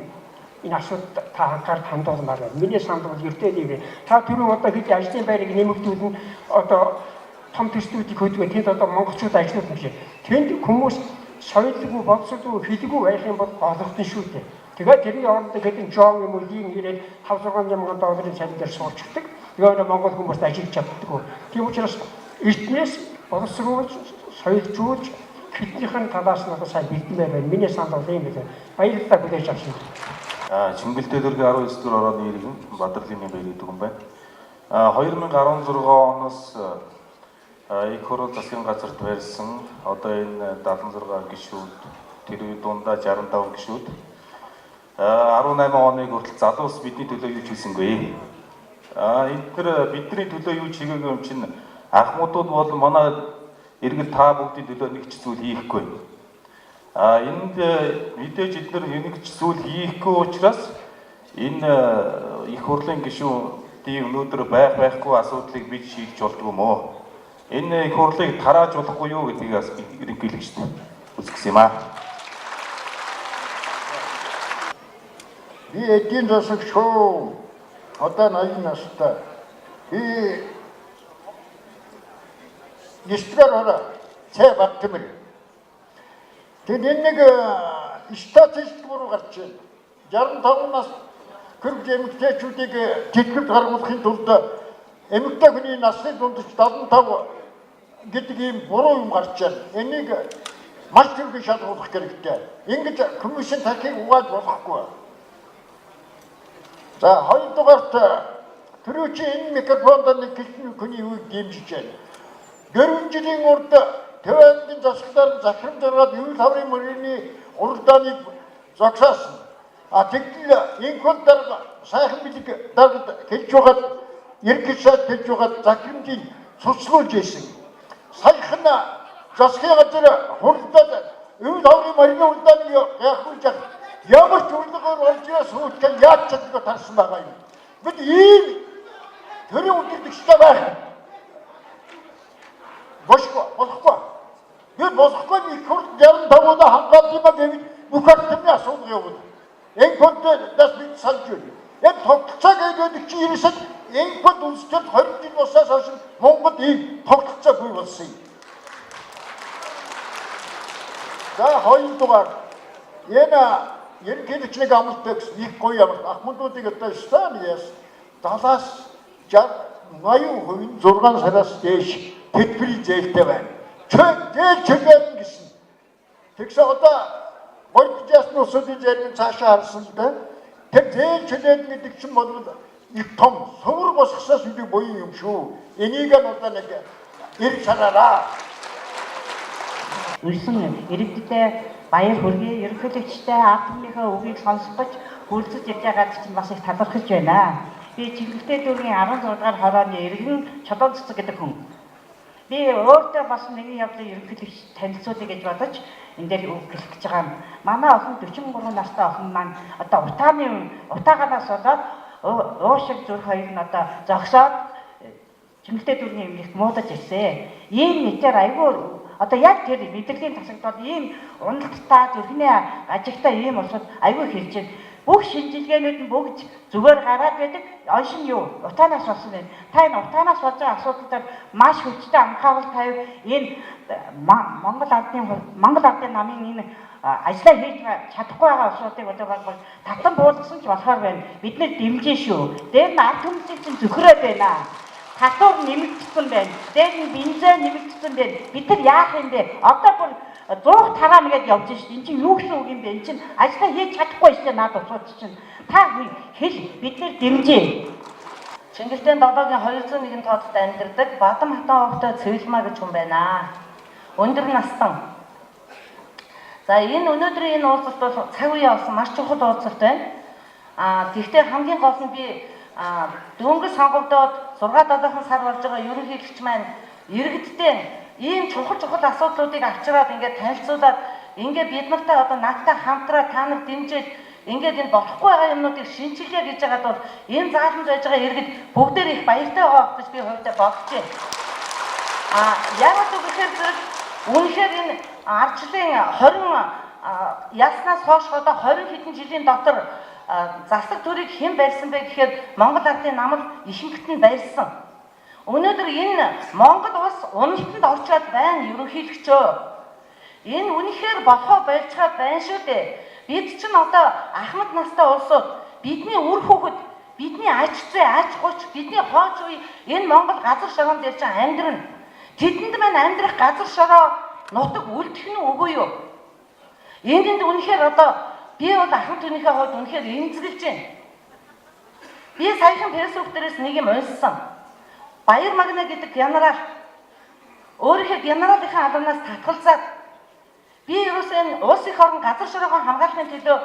энэ асуудал та анхаарал хандуулмаар байна. Миний санал бол ердөө нэг. Та түрүү одоо хэд ажлын байрыг нэмэгдүүлнэ, одоо том төслүүдийг хөдгөө тэнд одоо монголчууд ажиллуулна гэж. Тэнд хүмүүс соёлгүй, боловсролгүй, хэлгүй байх юм бол голгосон шүү дээ. Тэгээд тэрний оронд хэдэн жон юм уу лийн ирээд 5 6 мянган долларын цалин дээр суучдаг. Тэгээ монгол хүмүүст ажиллаж чаддаггүй. Тийм учраас эртнээс боловсруулж, соёлжуулж хэлнийхэн талаас нь одоо сайн бэлдмээр байна. Миний санал бол ийм байлаа. Баярлалаа хүлээж авсан. Чингэлтэй дүүргийн 19 дугаар орооны иргэн Бадарлын баяр гэдэг юм байна. 2016 оноос их хурал засгийн газарт барьсан одоо энэ 76 гишүүд, тэр үе дундаа 65 гишүүд 18 оныг хүртэл залуус бидний төлөө юу ч хийсэнгүй. Энд бидний төлөө юу ч хийгээгүй юм чинь ахмадууд бол манай иргэл та бүгдийн төлөө нэг ч зүйл хийхгүй. Энд мэдээж эдгээр нэг ч зүйл хийхгүй учраас энэ их хурлын гишүүдийн өнөөдөр байхгүй асуудлыг бид шийдэж болдгоо юм уу? Энэ их хурлыг тарааж болохгүй юу гэдгийг бас ерөнхийлөгчд үзгэсэн юм аа. Би эдийн засаг шүү. Одоо 80 настай. Би 9-р ороо Цэ Баттэмэр. Тэнд энэ нэг статистик буруу гарч байна. 65 нас хүрэх эмэгтэйчүүдийг тэтгэврт гаргуулахын тулд эмэгтэй хүний насны дундаж 75 гэдэг ийм буруу юм гарч байна. Энийг маш түргэн шалгуулах хэрэгтэй. Ингэж комиссийн тархийг угааж болохгүй. За хоёрдугаарт түрүүчийн энэ микрофонд нэг хэлсэн хүний үгийг дэмжиж байна. 4 жилийн урд Төв аймгийн засаглалаар захирамж гаргаад Ивэл хаврын мөрийн уралдааныг зогсоосон. А тэгтэл инхул дарга сайхан бэлэг даргад хэлж байгаад ерөнхий сайд хэлж байгаад захирамжийг цуцлуулж ирсэн. Саяхан засгийн газар хуралдаад Ивэл хаврын мөрийн уралдааныг яахуулж ямар ч урилгаар орж ирээ суучихсан яаж чаддаг тарсан байгаа юм. Бид ийм төрийн удирдагчтай байх болохгүй. Би болохгүй их хурл 65 удаа хамгаалсан юм гэвэл бүх ардны асуудал явуулна. Энэ хөндөөс бид санаж байна. Энэ тогтолцоо гэдэг чинь ерөөсөө энэ хөнд үндэстэл 20 жил болсоос хойш Монгол ийм тогтолцоогүй болсон юм. За хоёрдугаар энэ ерөнхийлөгч нэг амлалт гэсэн их гоё амлалт. Ахмадуудыг одоо стан яас 70-аас 60 80% нь 6 сараас дээш тэтгэврийн зээлтэй байна. Зээл чөлөөлнө гэсэн. Тэгсэн одоо горьд улсуудын зарим цаашаа харсан л да. Тэр зээл чөлөөлнө гэдэг чинь бол их том сувар босгосоос үнийг буян юм шүү. Энийг нь одоо нэг эрг санаараа. Ирсэн иргэдтэй баяр хүргэе. Ерөнхийлөгчтэй ард түмнийхээ үгийг сонсох гэж хүрэлцэж ирж байгаад чинь бас их талархаж байна. Би Чингэлтэй дүүргийн 16 дугаар хорооны иргэн Чулуун цэцэг гэдэг хүн. Би өөртөө бас нэгэн явдлын ерөнхийлөгч танилцуулъя гэж бодож энэ дээр үг хэлэх гэж байгаа юм. Манай охин 43 настай охин маань одоо утааганаас болоод уушиг зүрх хоёр нь одоо зогсоод Чингэлтэй дүүргийн эмнэлэгт муудаж ирсэн. Ийм нийтээр айгүй одоо яг тэр мэдрэлийн тасагдал ийм уналттай зүрхний ажигтай ийм улсууд айгүй хэрж байна. Бүх шинжилгээнүүд нь бүгд зүгээр гараад байдаг. Онш нь юу? Утаанаас болсон байна. Та энэ утаанаас болж байгаа асуудал дээр маш хүчтэй анхаарал тавь. Энэ Монгол Ардын намын энэ ажлаа хийж чадахгүй байгаа улсуудыг одоо баг татан буулгасан ч болохоор байна. Бид нэр дэмжин шүү. Дээр нь ард түмсийг чинь зөхрөөд байна. Татвар нэмэгдсэн байна. Дээр нь бензин нэмэгдсэн байна. Бид нар яах юм бэ? Одоо бүр 100 тараана гэдээ явж шít. Энд чинь юу гэсэн үг юм бэ? Энд чинь ажлаа хийж чадахгүй шít наад улсууд чинь. Та хэл бид нэр дэмжээ. Чингэлтийн долоогийн 201 тоодод амьдардаг Бадам хатан уухтай Цэвэлмаа гэж хүн байна. Өндөр настан. За энэ өнөөдрийн энэ уулзалт бол цаг үеэ олсон маш чухал уулзалт байна. Тэгвэл хамгийн гол нь би дөнгөж сонгогдоод 6-7 сар болж байгаа ерөнхийлөгч маань иргэдтэй ийм чухал асуудлуудыг авчираад ингээд танилцуулаад ингээд бид нартай одоо надтай хамтраа та нар дэмжиж ингээд энэ болохгүй байгаа юмнуудыг шинчилье гэж байгаад бол энэ зааланд байж байгаа иргэд бүгдээр их баяртай байгаа гэж би хувьдаа бодож байна. Яг л үгээр зэрэг үнэхээр энэ ардчлалын 20 яснаас хойш одоо 20 хэдэн жилийн дотор засаг төрийг хэн барьсан бэ гэхээр Монгол Ардын нам л ихэнхт нь барьсан. Өнөөдөр энэ Монгол улс уналтанд орчоод байна ерөнхийлөгчөө. Энэ үнэхээр болохоо болцоод байна шүү дээ. Бид чинь одоо ахмад настай улсууд бидний үр хүүхэд, бидний ач зээ, ач гуч, бидний хооч үе энэ Монгол газар шороон дээр чинь амьдрна. Тэдэнд маань амьдрах газар шороо нутаг үлдэх нь үгүй юу? Энэнд үнэхээр одоо би бол ахмад түнийхээ хувьд үнэхээр эмзэглэж байна. Би саяхан фэйсбુક дээрээс нэг юм уншсан. Баяр Магна гэдэг генерал өөрийнхөө генералынхаа албанаас татгалзаад би ерөөсөө энэ улс их орон газар шороогоо хамгаалахын төлөө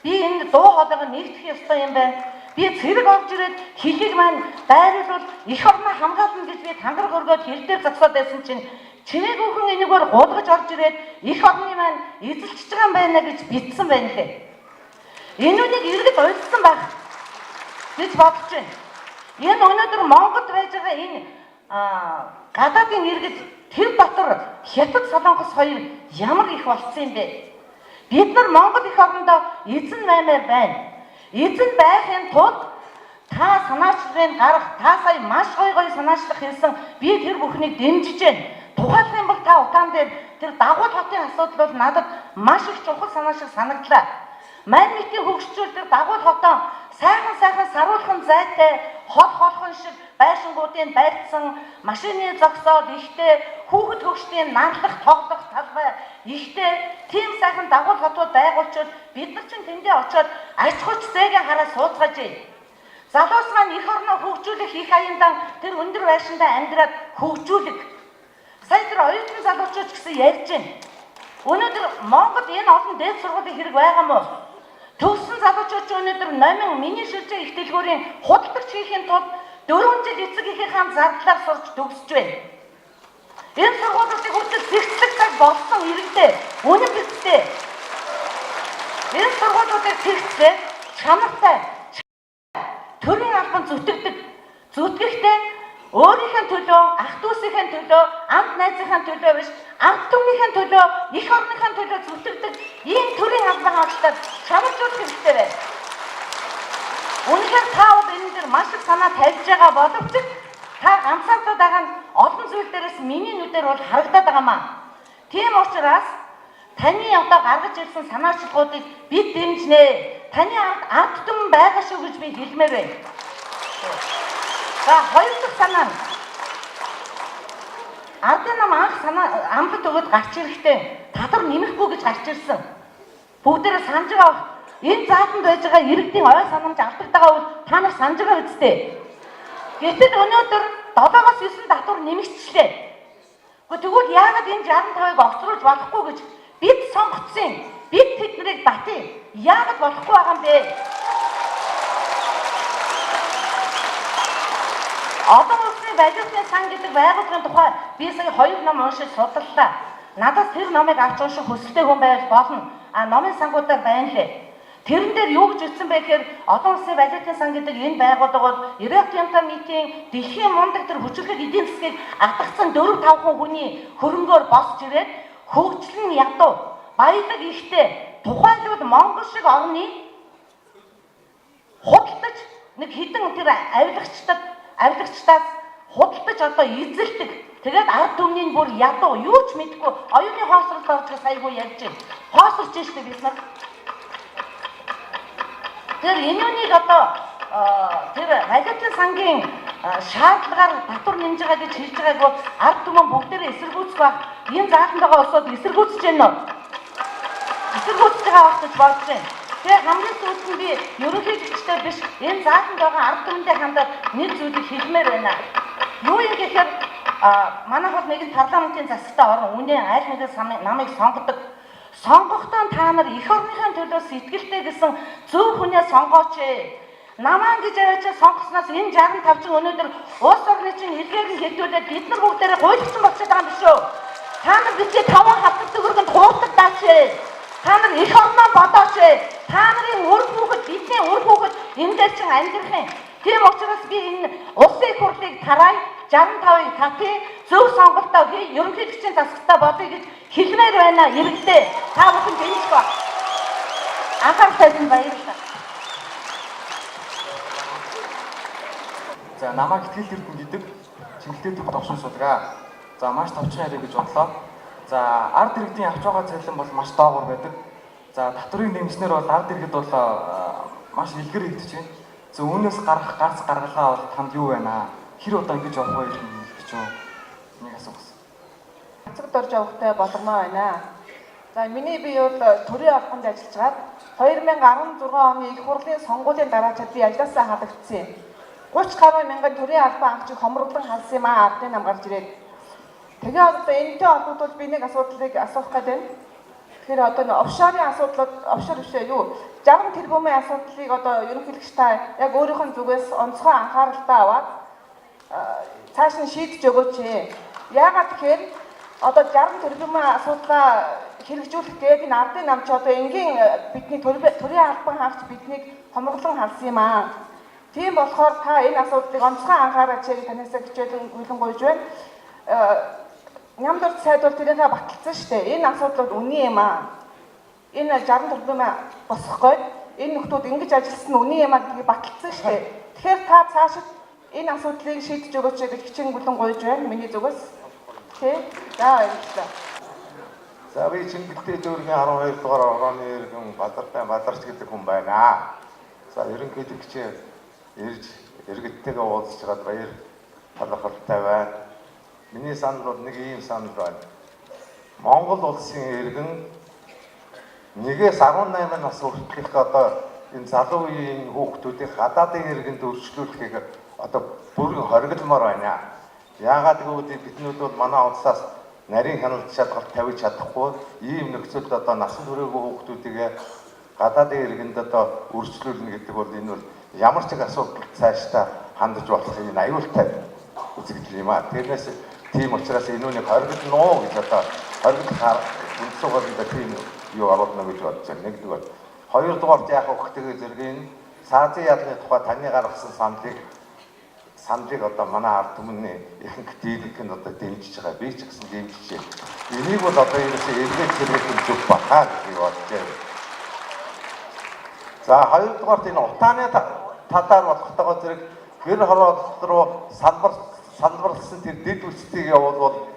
би энэ дуу хоолойгоо нэгтгэх ёстой юм байна. Би цэрэг орж ирээд хилийг маань дайруулвал эх орноо хамгаална гэж би тангараг өргөөд хил дээр зогсоод байсан чинь чимээгүйхэн энэгээр гулгаж орж ирээд эх орны маань эзэлчихэж байгаа юм байна гэж бичсэн байна лээ. Энэ үнийг иргэд уншсан байх гэж бодож байна. Энэ өнөөдөр Монголд байж байгаа энэ гадаадын иргэд тэр дотор Хятад, Солонгос хоёр ямар их болцсон юм бэ? Бид нар Монгол эх орондоо эзэн баймаар байна. Эзэн байхын тулд та санаачлагыг гаргах, та сая маш гоё гоё санаачлах хэлсэн. Би тэр бүхнийг дэмжиж байна. Тухайлах юм бол та утаан дээр тэр дагуул хотын асуудал бол надад маш их чухал санаа шиг санагдлаа. Мань мэтийн хөгжчүүл тэр дагуул хотоо сайхан саруулхан зайтай хол холхон шиг байшингуудын барьцсан машины зогсоол ихтэй хүүхэд хөгжлийн нарлах тоглох талбай ихтэй тийм сайхан дагуул хотууд байгуулчвал бид нар чинь тэндээ очиод аж ахуйч зээгээ хараа сууцгааж. Залуус маань эх орноо хөгжүүлэх их аяндан тэр өндөр байшиндаа амьдраад хөгжүүлэх. Сая тэр оюутан залуучууд ч гэсэн ярьж байна. Өнөөдөр Монгол энэ олон дээд сургуулийн хэрэг байгаа мó? Төгссөн залуучууд ч өнөөдөр номин миний шилжээ их дэлгүүрийн худалдагч хийхин тулд 4 жил эцэг эхийнхээ зардлаар сурч төгсөж байна. Энэ сургуулиудыг хүртэл зэгцлэх цаг болсон иргэдээ. Үнэн биз дээ. Энэ сургуулиудыг зэгцлээ чанартай төрийн албан зүтгэдэг. Зүтгэхдээ өөрийнхөө төлөө, ах дүүсийнхээ төлөө, амт найзынхаа төлөө биш, ард түмнийхээ төлөө, эх орныхаа төлөө зүтгэдэг ийм төрийн албан хаагчдад чанаржуулах хэрэгтэй байна. Үнэхээр та бол энэ дээр маш их санаа тавьж байгаа боловч та ганцаардаад байгаа нь олон зүйл дээрээс миний нүдээр бол харагдаад байгаа маа. Тийм учраас таны одоо гаргаж ирсэн санаачлагуудыг бид дэмжинэ. Таны ард түмэн байгаа шүү гэж би хэлмээр байна. За хоёр дахь санаа нь ардын нам анх санаа амлалт өгөөд гарч ирэхдээ татвар нэмэхгүй гэж гарч ирсэн. Бүгдээрээ санаж байгаа энэ зааланд байж байгаа иргэдийн ой санамж алдагдаад бол та нар санаж байгаа үсттэй. Гэтэл өнөөдөр 7-оос 9 татвар нэмэгдчихлээ. Тэгвэл яагаад энэ 65-ыг огцруулж болохгүй гэж бид сонгоцсон. Бид тэднийг татъя. Яагаад болохгүй байгаа юм бэ? Олон улсын валютын сан гэдэг байгууллагын тухай би сая 2 ном уншиж судлаа. Надаас тэр номыг авч унших хүсэлтэй хүн байвал болно. А номын сангуудаар байна лээ. Тэрэн дээр юу гэж үздсэн бэ гэхээр олон улсын валютын сан гэдэг энэ байгууллага бол Европын нийтийн дэлхийн мундаг тэр хүчирхэг эдийн засгийг атгацсан 4-5 хүний хөрөнгөөр босч ирээд хөгжил нь ядуу, баялаг ихтэй, тухайлбал Монгол шиг орны худалдаж нэг хідэн тэр авилгачдаас худалдаж одоо эзэлдэг. Тэгээд ард түмний бүр ядуу, юу ч мэдэхгүй, оюуны хоосролд орж саягүй ярьж байна. Хоосорч штэ бид нар. Тэр энүүнийг одоо тэр валютын сангийн шаардлагаар татвар нэмж байгаа гэж хэлж байгааг бол ард түмэн бүгдээрээ эсэргүүцэх байх. Энэ зааланд байгаа улсууд эсэргүүцэж байна уу? Эсэргүүцэж байгаа байх гэж бодож байна. Тэгээ хамгийн сүүлд нь би ерөнхийлөгчтэй биш энэ зааланд байгаа ард түмэндээ хандаад нэг зүйлийг хэлмээр байна. Юу юм гэхээр манай бол нэгэн парламентын засагтай орон үнэн аль нэгэн намайг сонгодог. Сонгохдоо та нар эх орныхаа төлөө сэтгэлтэй гэсэн зөв хүнээ сонгооч. Намаан гэж аваачаа сонгосноос энэ 65 чин өнөөдөр улс орны чинь илгээр нь хэдүүлээд бид нар бүгдээрээ гуйлагчин болчиход байгаа юм биш үү? Та нар битгий 5 хатаг төгрөгөнд хуурдагдаач. Та нар эх орноо бодооч. Та нарын үр хүүхэд, бидний үр хүүхэд энэ дээр чинь амьдрах юм. Тийм учраас би энэ улсын их хурлыг тараая, 65-ыг татъя, зөв сонголтоо хий, ерөнхийлөгчийн засагтай болъё гэж хэлмээр байна иргэдээ. Та бүхэн дэмжих ба. Анхаарал тавьсан баярлалаа. За намайг Итгэл Эрдэнэ гэдэг Чингэлтэй дүүрэг догшин суудаг. За маш товчхон яриа гэж бодлоо. За ард иргэдийн авч байгаа цалин бол маш доогуур байдаг. За татврыг нэмснээр бол ард иргэд бол маш илгэр нэгдэж байна. За үүнээс гарах гарц гаргалгаа бол танд юу байна? Хэр удаа ингэж явах вэ гэж юу? Нэг асуух. Цэцэг дорж явахтай болгоно байна. За миний бие бол төрийн албанд ажиллаж байгаад 2016 оны их хурлын сонгуулийн дараачаад би ажлаасаа халагдсан юм. 30 гаруй мянган төрийн албан хаагчийг хомроглон халсан юм аа ардын нам гарч ирээд. Тэгээ одоо энэтэй холбогдвол би нэг асуудлыг асуух гээд байна. Тэгэхээр одоо офшорын асуудлууд, офшор биш ээ юу 60 тэрбумын асуудлыг одоо ерөнхийлөгч та яг өөрийнх нь зүгээс онцгой анхааралтай аваад цааш нь шийдэж өгөөч. Яагаад тэгэхээр одоо 60 тэрбумын асуудлаа хэрэгжүүлэх гээд энэ ардын нам чи одоо энгийн бидний төрийн албан хаагч биднийг хомроглон халсан юм аа. Тийм болохоор та энэ асуудлыг онцгой анхаараач гэж танаас хичээлэн гүйлэн гуйж байна. Нямдурд сайд бол тэрийнхээ баталсан шүү дээ. Энэ асуудал бол үнэн юм аа. Энэ 60 тэрбум босгох гээд энэ нөхдүүд ингэж ажилласан нь үнэн юм аа гэдгийг баталсан шүү дээ. Тэгэхээр та цаашид энэ асуудлыг шийдэж өгөөч гэж хичээн гүлэн гуйж байна миний зүгээс. Тэ? За баярлалаа. За би Чингэлтэй дүүргийн 12 дугаар орооны иргэн Бадартай Бадарч гэдэг хүн байна. За ерөнхийлөгч ирж иргэдтэйгээ уулзч байгаад баяр талархалтай байна. Миний санал бол нэг ийм санал байна. Монгол улсын иргэн 1-ээс 18 нас хүртэлх одоо энэ залуу үеийн хүүхдүүдийг гадаадын иргэнд өрчлүүлэхийг одоо бүрэн хоригломоор байна. Яагаад гэвэл биднүүд бол манай улсаас нарийн хяналт шалгалт тавьж чадахгүй ийм нөхцөлд одоо насан туршаагүй хүүхдүүдийг гадаадын иргэнд одоо өрчлүүлнэ гэдэг бол энэ бол ямар ч их асуудал цаашдаа хандаж болох энэ аюултай үзэгдэл юм аа. Тэрнээс тийм учраас энэ үнийг хориглоно уу гэж одоо хориглох үндсэн хуульд тийм юу оруулна гэж бодож байна. Нэгдүгээр. Хоёрдугаарт яах вэ гэхээр зэрэг энэ саазын ядлын тухай таны гаргасан саналыг одоо манай ард түмний ихэнх дийлэнх нь одоо дэмжиж байгаа. Би ч гэсэн дэмжиж байна. Энийг бол одоо ерөөсөө эргээд сэргээх зүг бахаа гэж бодож байна. За хоёрдугаарт энэ утааны талаар болохтойгоо зэрэг гэр хороолол руу салбарласан тэр дэд үсгийг явуулбал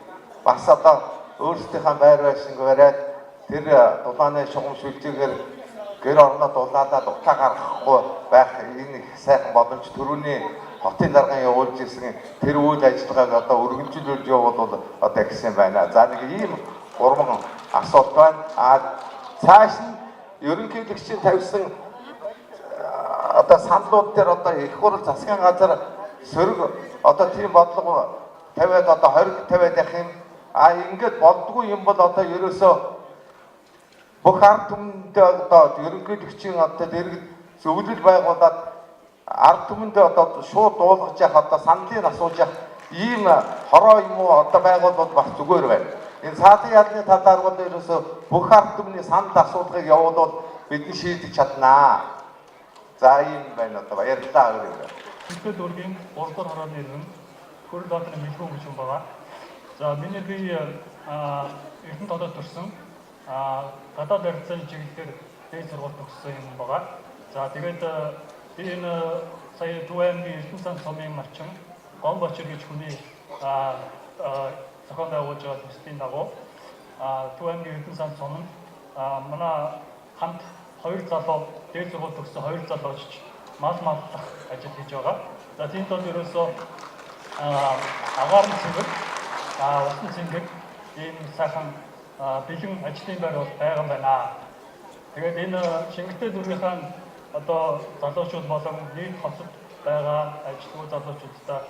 бас одоо өөрсдийнхээ байр байшинг бариад тэр дулааны шугам шүлжээгээр гэр орноо дулаалаад утаа гаргахгүй байх энэ их сайхан боломж төрөүний Хотын дарган явуулж ирсэн тэр үйл ажиллагааг одоо өргөнжүүлж явуул одоо гэсэн байна. За нэг ийм гурван асуулт байна. А цааш нь ерөнхийлөгчийн тавьсан одоо саналууд дээр одоо их хурл засгийн газар сөрөг одоо тийм бодлого тавиад одоо хориг тавиад явах юм. А ингээд болдгүй юм бол одоо ерөөсөө бүх ард түмэндээ одоо ерөнхийлөгчийн одоо дэргэд зөвлөл байгуулад ард түмэндээ одоо шууд дуулгаж явах одоо саналыг асууж явах ийм хороо юм уу одоо байгуулбал бас зүгээр байна. Энэ цаалын ялны талаар бол ерөөсөө бүх ард түмний санал асуулгыг явуулвал бидний шийдэж чаднаа. За ийм байна одоо баярлалаа өөрөөр. Чингэлтэй дүүргийн 3 дугаар хорооны иргэн Хөрөл баатрын мэлгүүн гэж хүн байгаа. За миний бие Эрдэнэ толгойд төрсэн. Гадаад барилцааны чиглэлээр дээд сургууль төгссөн юм байгаа. За тэгээд би энэ сая Төв аймгийн Эрдэнэ сан сумын малчин Гон Бочир гэж хүний зохион байгуулж байгаа төслийн дагуу Төв аймгийн Эрдэнэ сан сум нь манай хамт хоёр залуу дээд сургууль төгссөн хоёр залуу очиж мал маллах ажил хийж байгаа. За тийм тул ерөөсөө агаар нь цэвэр, усан цэнгэг ийм сайхан бэлэн ажлын байр бол байгаа юм байна. Тэгээд энэ Шингэтэй дүүргийнхаа одоо залуучууд болон нийт хотод байгаа ажилгүй залуучуудаа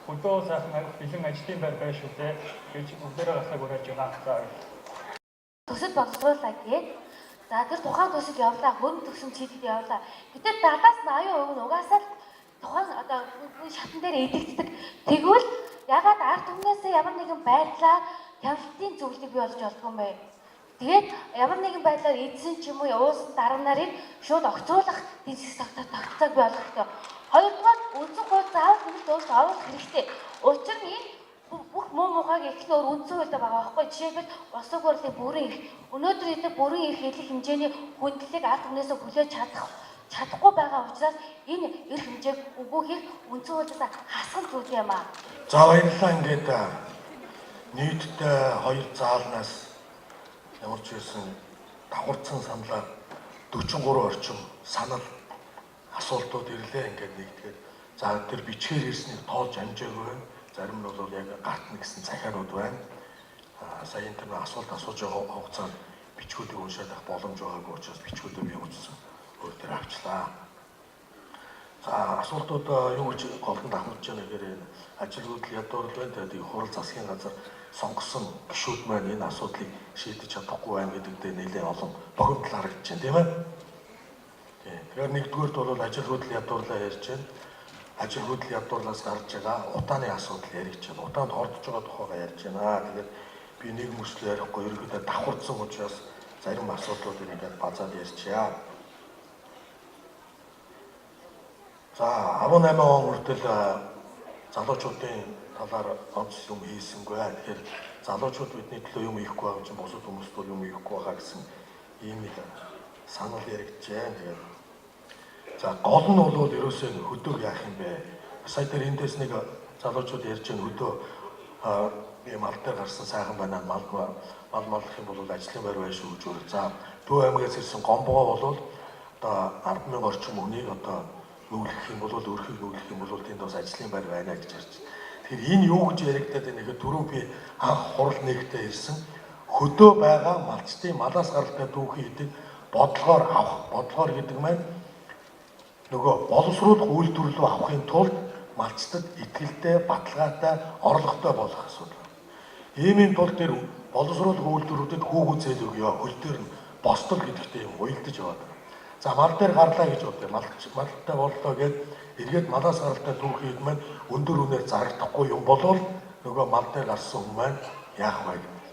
хөдөө сайхан бэлэн ажлын байр байна шүү дээ гэж бүгдээрээ гасаг уриалж байна. За төсөл боловсруулаа гээд за тэр тухайн төсөл явлаа, хөрөнгө төгсөн чийдэд явлаа. Гэтэл 70-аас 80% нь угаасаа л тухайн одоо шатан дээр эдэгддэг. Тэгвэл ягаад ард түмнээсээ ямар нэгэн байдлаар хяналтын зөвлөлийг бий болгож болдгоо юм бэ? Тэгээд ямар нэгэн байдлаар эдсэн ч юм уу уусан дарга нарыг шууд огцруулах тийм тогтолцоог бий болгох хэрэгтэй. Хоёрдугаар үндсэн хууль заавал нэмэлт өөрчлөлт оруулах хэрэгтэй. Учир нь энэ бүх муу мухайг эрх нь өөр үндсэн хуульд байгаа байхгүй. Жишээлбэл улсын хурлын бүрэн эрх. Өнөөдөр эдгээр бүрэн эрх хэлэх хэмжээний хүндлэлийг ард түмнээсээ хүлээж чадахгүй байгаа учраас энэ эрх хэмжээг үгүй хийх үндсэн хуулиас хасах зүйл юм аа. За баярлалаа. Ингээд нийтдээ хоёр заалнаас ямар ч байсан давхарцсан саналаар 43 орчим санал асуултууд ирлээ. Ингээд нэгдгээд за тэр бичгээр ирснийг тоолж амжаагүй байна. Зарим нь бол яг гартна гэсэн захианууд байна. Сая энэ тэр асуулт асууж байгаа хугацаанд бичгүүдийг уншаад авах боломж байгаагүй учраас бичгүүдээ би утсан өөр дээр авчлаа. За асуултууд юу гэж голдон давхамж байгаа гэхээр энэ ажилгүйдэл ядуурл байна. Тэгээд их хурал засгийн газар сонгосон гишүүд маань энэ асуудлыг шийдэж чадахгүй байна гэдэг дээр нэлээд олон бохимдол харагдаж байна, тийм ээ. Тэгэхээр нэгдүгээрт бол ажилгүйдэл ядуурлаа ярьж байна. Ажилгүйдэл ядуурлаас гарч байгаа утааны асуудал яригдж байна. Утаанд хордож байгаа тухайгаа ярьж байна. Тэгээд би нэг мөрслөө ярихгүй ерөнхийдөө давхарцсан учраас зарим асуудлуудыг ингээд базаад ярьчаа. За 18 он хүртэл залуучуудын талаар онц юм хийсэнгүй. Тэгэхээр залуучууд бидний төлөө юм хийхгүй байгаа чинь бусад хүмүүст бол юм хийхгүй байгаа гэсэн ийм нэг санал яригджээ. Тэгээд за гол нь бол ерөөсөө хөдөг яах юм бэ? Сая дээр эндээс нэг залуучууд ярьж байгаа хөдөө би мал дээр гарсан сайхан байна. Мал мал маллах юм бол ажлын байр байна шүү гэж өөр. За Төв аймагаас ирсэн гомбогоо бол одоо 10,000 орчим хүнийг одоо нүглэх юм бол өрхийг нүглэх юм бол тэнд бас ажлын байр байна гэж ярьж. Тэгэхээр энэ юу гэж яригадаад байна гэхээр түрүү би анх хурал нэгтээ ирсэн хөдөө байгаа малчдын малаас гаралтай түүхий гэдэг бодлогоор авах. Бодлогоор гэдэг маань нөгөө боловсруулах үйлдвэрлэлөө авахын тулд малчдад итгэлтэй, баталгаатай, орлоготой болох асуудал. Иймийн тулд тэр боловсруулах үйлдвэрүүдэд хүүгүү зээл өгөө. Хөл дээр нь бостол гэдэгтэй юм уялдаж яваад байгаа. За мал дээр гарлаа гэж бодъё. Малтай боллоо гэд эргээд малаас гаралтай түүхийд маань өндөр үнээр зарагдахгүй юм болвол нөгөө мал дээр гарсан хүн маань яах вэ гэдэг.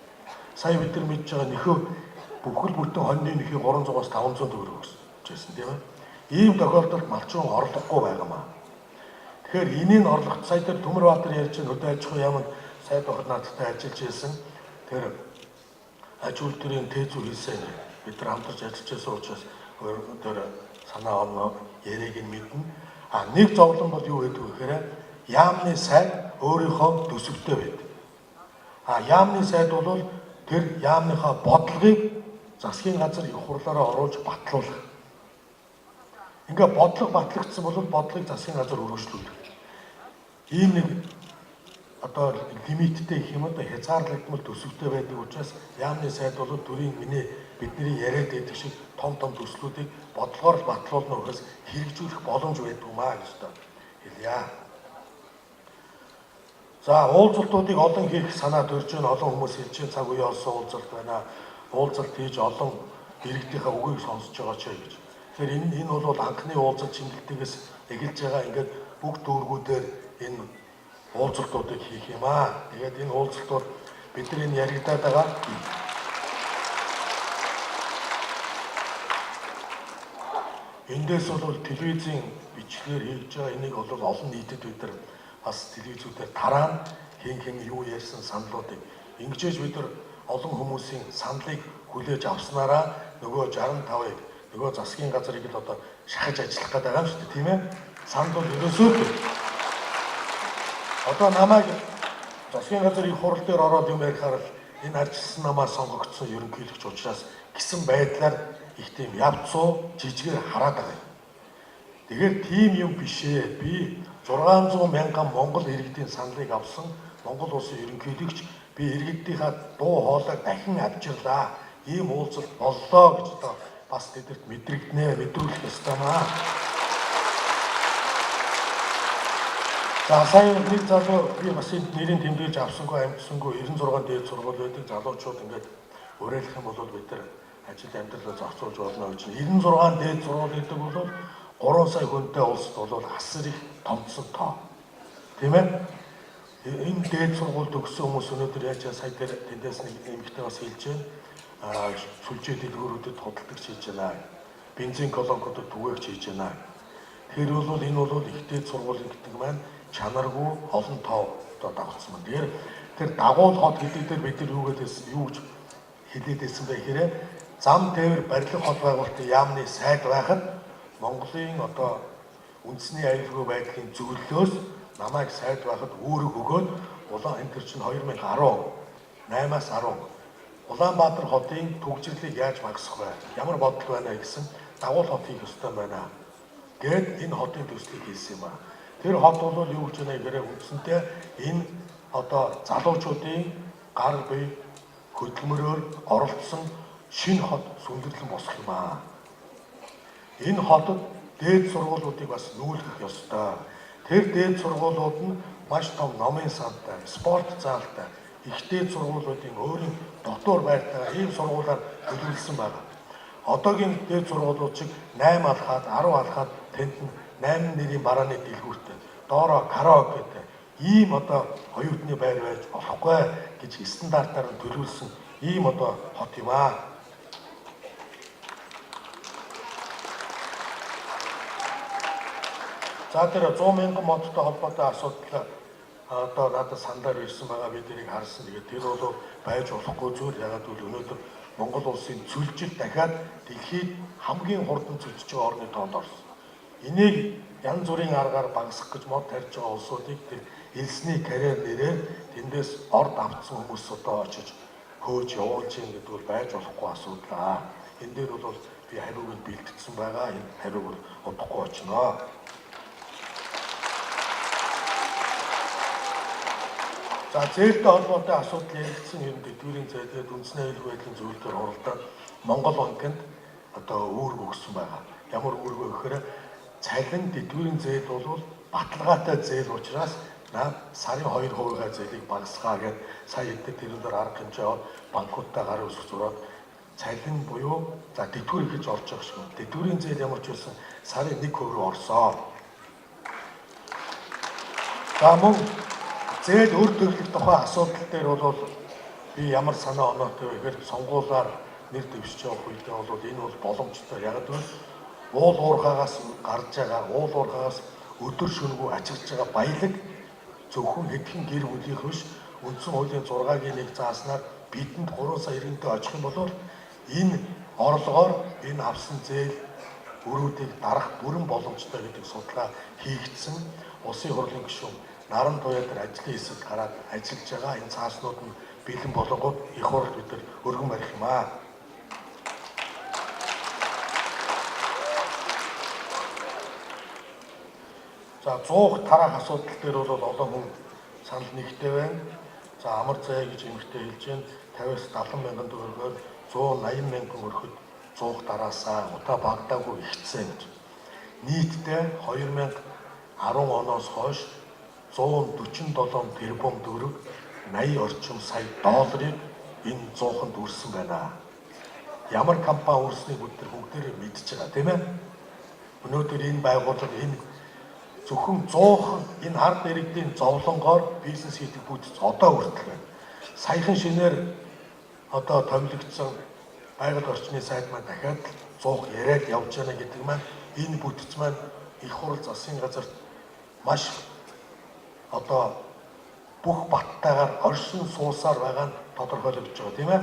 Сая бид нар мэдж байгаа нөхөө бүхэл бүтэн хоньны нөхийг 300-аас 500 төгрөг өсөж байсан тийм ээ. Ийм тохиолдолд малчин орлогогүй байгаа маа. Тэгэхээр энийг орлогот сая дээр Төмөр Баатар ярьж байгаа хөдөө аж ахуйн яамд сайд орднаадтай ажиллаж байсан. Тэр аж үйлдвэрийн тээзүү хийсэн бид нар хамтарч ажиллаж байсан учраас тэр санаа оноо яриаг нь мэднэ. А нэг зовлон бол юу гэдэг вэ гэхээр яамны сайд өөрийнхөө төсөвтэй байдаг. А яамны сайд бол тэр яамныхаа бодлогыг засгийн газар их хурлаараа оруулж батлуулах. Ингээ бодлого батлагдсан бол бодлогыг засгийн газар өргөжлүүлэх. Ийм нэг одоо лимиттэй гэх юм одоо хязгаарлагдмал төсөвтэй байдаг учраас яамны сайд бол төрийн миний бидний яриад байдаг шиг том том төслүүдийг бодлогоор л батлуулна гэхээс хэрэгжүүлэх боломж байдгүй маа гэж одоо хэлье. За уулзалтуудыг олон хийх санаа төрж байна. Олон хүмүүс хэлж байна. Цаг үе олсон уулзалт байна. Уулзалт хийж олон иргэдийнхээ үгийг сонсож байгаа ч гэж. Тэгэхээр энэ бол анхны уулзалт Чингэлтэйгээс эхэлж байгаа. Ингээд бүх дүүргүүдээр энэ уулзалтуудыг хийх юм аа. Тэгээд энэ уулзалтууд бидний энэ яригадаад байгаа эндээс бол телевизийн бичлэгээр хийж байгаа энийг бол олон нийтэд бид нар бас телевизүүдээр тараана, хэн хэн юу ярьсан саналуудыг ингэжээж бид нар олон хүмүүсийн саналыг хүлээж авснараа нөгөө 65-ыг нөгөө засгийн газрыг л одоо шахаж ажиллах гэдэг байгаа юм шүү дээ, тийм ээ? Санал бол ерөөсөө л одоо намайг засгийн газар их хурал дээр ороод юм ярихаар л энэ арчилсан намаа сонгогдсон ерөнхийлөгч учраас гэсэн байдлаар их тийм явцуу жижигээр хараад байгаа юм. Тэгэхээр тийм юм биш ээ. Би 600 мянган Монгол иргэдийн саналыг авсан Монгол улсын ерөнхийлөгч, би иргэдийнхаа дуу хоолойг дахин авчирлаа. Ийм уулзалт боллоо гэж одоо бас тэдэрт мэдрэгднэ, мэдрүүлэх ёстой маа. За сая нэг залуу би бас энэ нэрийг тэмдэглэж авсангүй амжсангүй 96 дээд сургууль байдаг залуучууд ингээд уриалах юм бол бид нар ажил амьдралаа зохицуулж болно гэж. 96 дээд сургууль гэдэг бол 3 сая хүнтэй улсад бол асар их томцсон тоо. Тийм ээ? Энэ дээд сургууль төгссөн хүмүүс өнөөдөр яаж сая дээр тэндээс нэг эмэгтэй бас хэлж байна. Сүлжээ дэлгүүрүүдэд худалдагч хийж байна. Бензин колонкуудад түгээгч хийж байна. Тэгэхээр бол энэ бол их дээд сургууль гэдэг маань чанаргүй олон тоо одоо дагуулсан байна. Тэгэхээр тэр дагуул хот гэдэг дээр бид нар юу гэдээс юу гэж хэлээд байсан бэ гэхээр зам тээвэр барилга хот байгуулалтын яамны сайд байхад Монголын одоо үндэсний аюулгүй байдлын зөвлөлөөс намайг сайд байхад үүрэг өгөөд улаан энэ төр чинь 2018-аас 10 Улаанбаатар хотын түгжрэлийг яаж багасгах вэ? Ямар бодол байна гэсэн дагуул хот хийх ёстой байна гэд энэ хотын төслийг хийсэн юм аа. Тэр хот бол юу гэж байна гэхээр үндсэндээ энэ одоо залуучуудын гар бие хөдөлмөрөөр оролцсон шинэ хот сүндэрлэн босох юм аа. Энэ хотод дээд сургуулиудыг бас нүүлгэх ёстой. Тэр дээд сургуулиуд нь маш том номын сантай, спорт заалтай, их дээд сургуулиудын өөрийн дотуур байртай ийм сургуулиар төлөвлөсөн байна. Одоогийн дээд сургуулиуд шиг 8 алхаад 10 алхаад тэнд нь 8 нэрийн барааны дэлгүүртэй, доороо караокетэй ийм одоо оюутны байр байж болохгүй гэж стандартаар нь төлөвлөсөн ийм одоо хот юм аа. За тэр 100 мянган модтой холбоотой асуудал одоо надад саналаар ирсэн байгаа, бид тэрийг харсан. Тэгээд тэр бол байж болохгүй зүйл. Ягаад гэвэл өнөөдөр Монгол улсын цөлжил дахиад дэлхийд хамгийн хурдан цөлжиж байгаа орны тоонд орсон. Энийг янз бүрийн аргаар багасгах гэж мод тарьж байгаа улсуудыг тэр элсний карьер нэрээр тэндээс орд автсан хүмүүс одоо очиж хөөж явуулж юм гэдэг бол байж болохгүй асуудал аа. Энэ дээр бол би хариуг нь бэлтгэсэн байгаа. Энэ хариуг бол удахгүй очноо. За зээлтэй холбоотой асуудал яригдсан юм тэтгэврийн зээлээд үндэсний аюулгүй байдлын зөвлөл дээр хуралдаад Монгол банкнд одоо үүрэг өгсөн байгаа. Ямар үүрэг вэ гэхээр цалин тэтгэврийн зээл бол баталгаатай зээл учраас сарын 2%-ийн зээлийг багасгаа гэд сая эдгээр тэрэн дээр арга хэмжээ аваад банкудтай гарын үсэг зураад цалин буюу за тэтгэвэр эхэлж орж байгаа шиг. Тэтгэврийн зээл ямар ч байсан сарын 1% рүү орсоо. За мөн зээл өр төрлөх тухай асуудал дээр бол би ямар санаа оноотой вэ гэхээр сонгуулаар нэр дэвшиж явах үедээ бол энэ бол боломжтой. Яг гэвэл уул уурхаагаас гарч байгаа, уул уурхаагаас өдөр шөнөгүй ачаглаж байгаа баялаг зөвхөн хэдхэн гэр бүлийнх биш, үндсэн хуулийн 6-гийн 1 зааснаар бидэнд 3 сая иргэнтэй очих юм бол энэ орлогоор энэ авсан зээл өрүүдийг дарах бүрэн боломжтой гэдэг судалгаа хийгдсэн. Улсын хурлын гишүүн Наран туяа дээр ажлын хэсэгт гараад ажиллаж байгаа. Энэ цааснууд нь бэлэн болонгууд их хурал бид нар өргөн барих юм аа. За 100 тараах асуудал дээр бол олон хүн санал нэгтэй байна. За амар зай гэж эмэгтэй хэлж байна. 50-аас 70 мянган төгрөгөөр 180 мянган өрхөд 100 дараасаа удаа багадаагүй ихсэн гэж. Нийтдээ 2010 оноос хойш 147 тэрбум төгрөг 80 орчим сая долларыг энэ 100-нд үрсэн байна. Ямар компани үрснийг бид нар бүгдээрээ мэдж байгаа, тийм ээ. Өнөөдөр энэ байгууллага энэ зөвхөн 100 энэ ард иргэдийн зовлонгоор бизнес хийдэг бүтэц одоо хүртэл байна. Саяхан шинээр одоо томилогдсон байгаль орчны сайд маань дахиад 100 яриад явж байна гэдэг маань энэ бүтэц маань их хурал засгийн газарт маш одоо бүх баттайгаар оршин суусаар байгаа нь тодорхойлогдож байгаа, тийм ээ.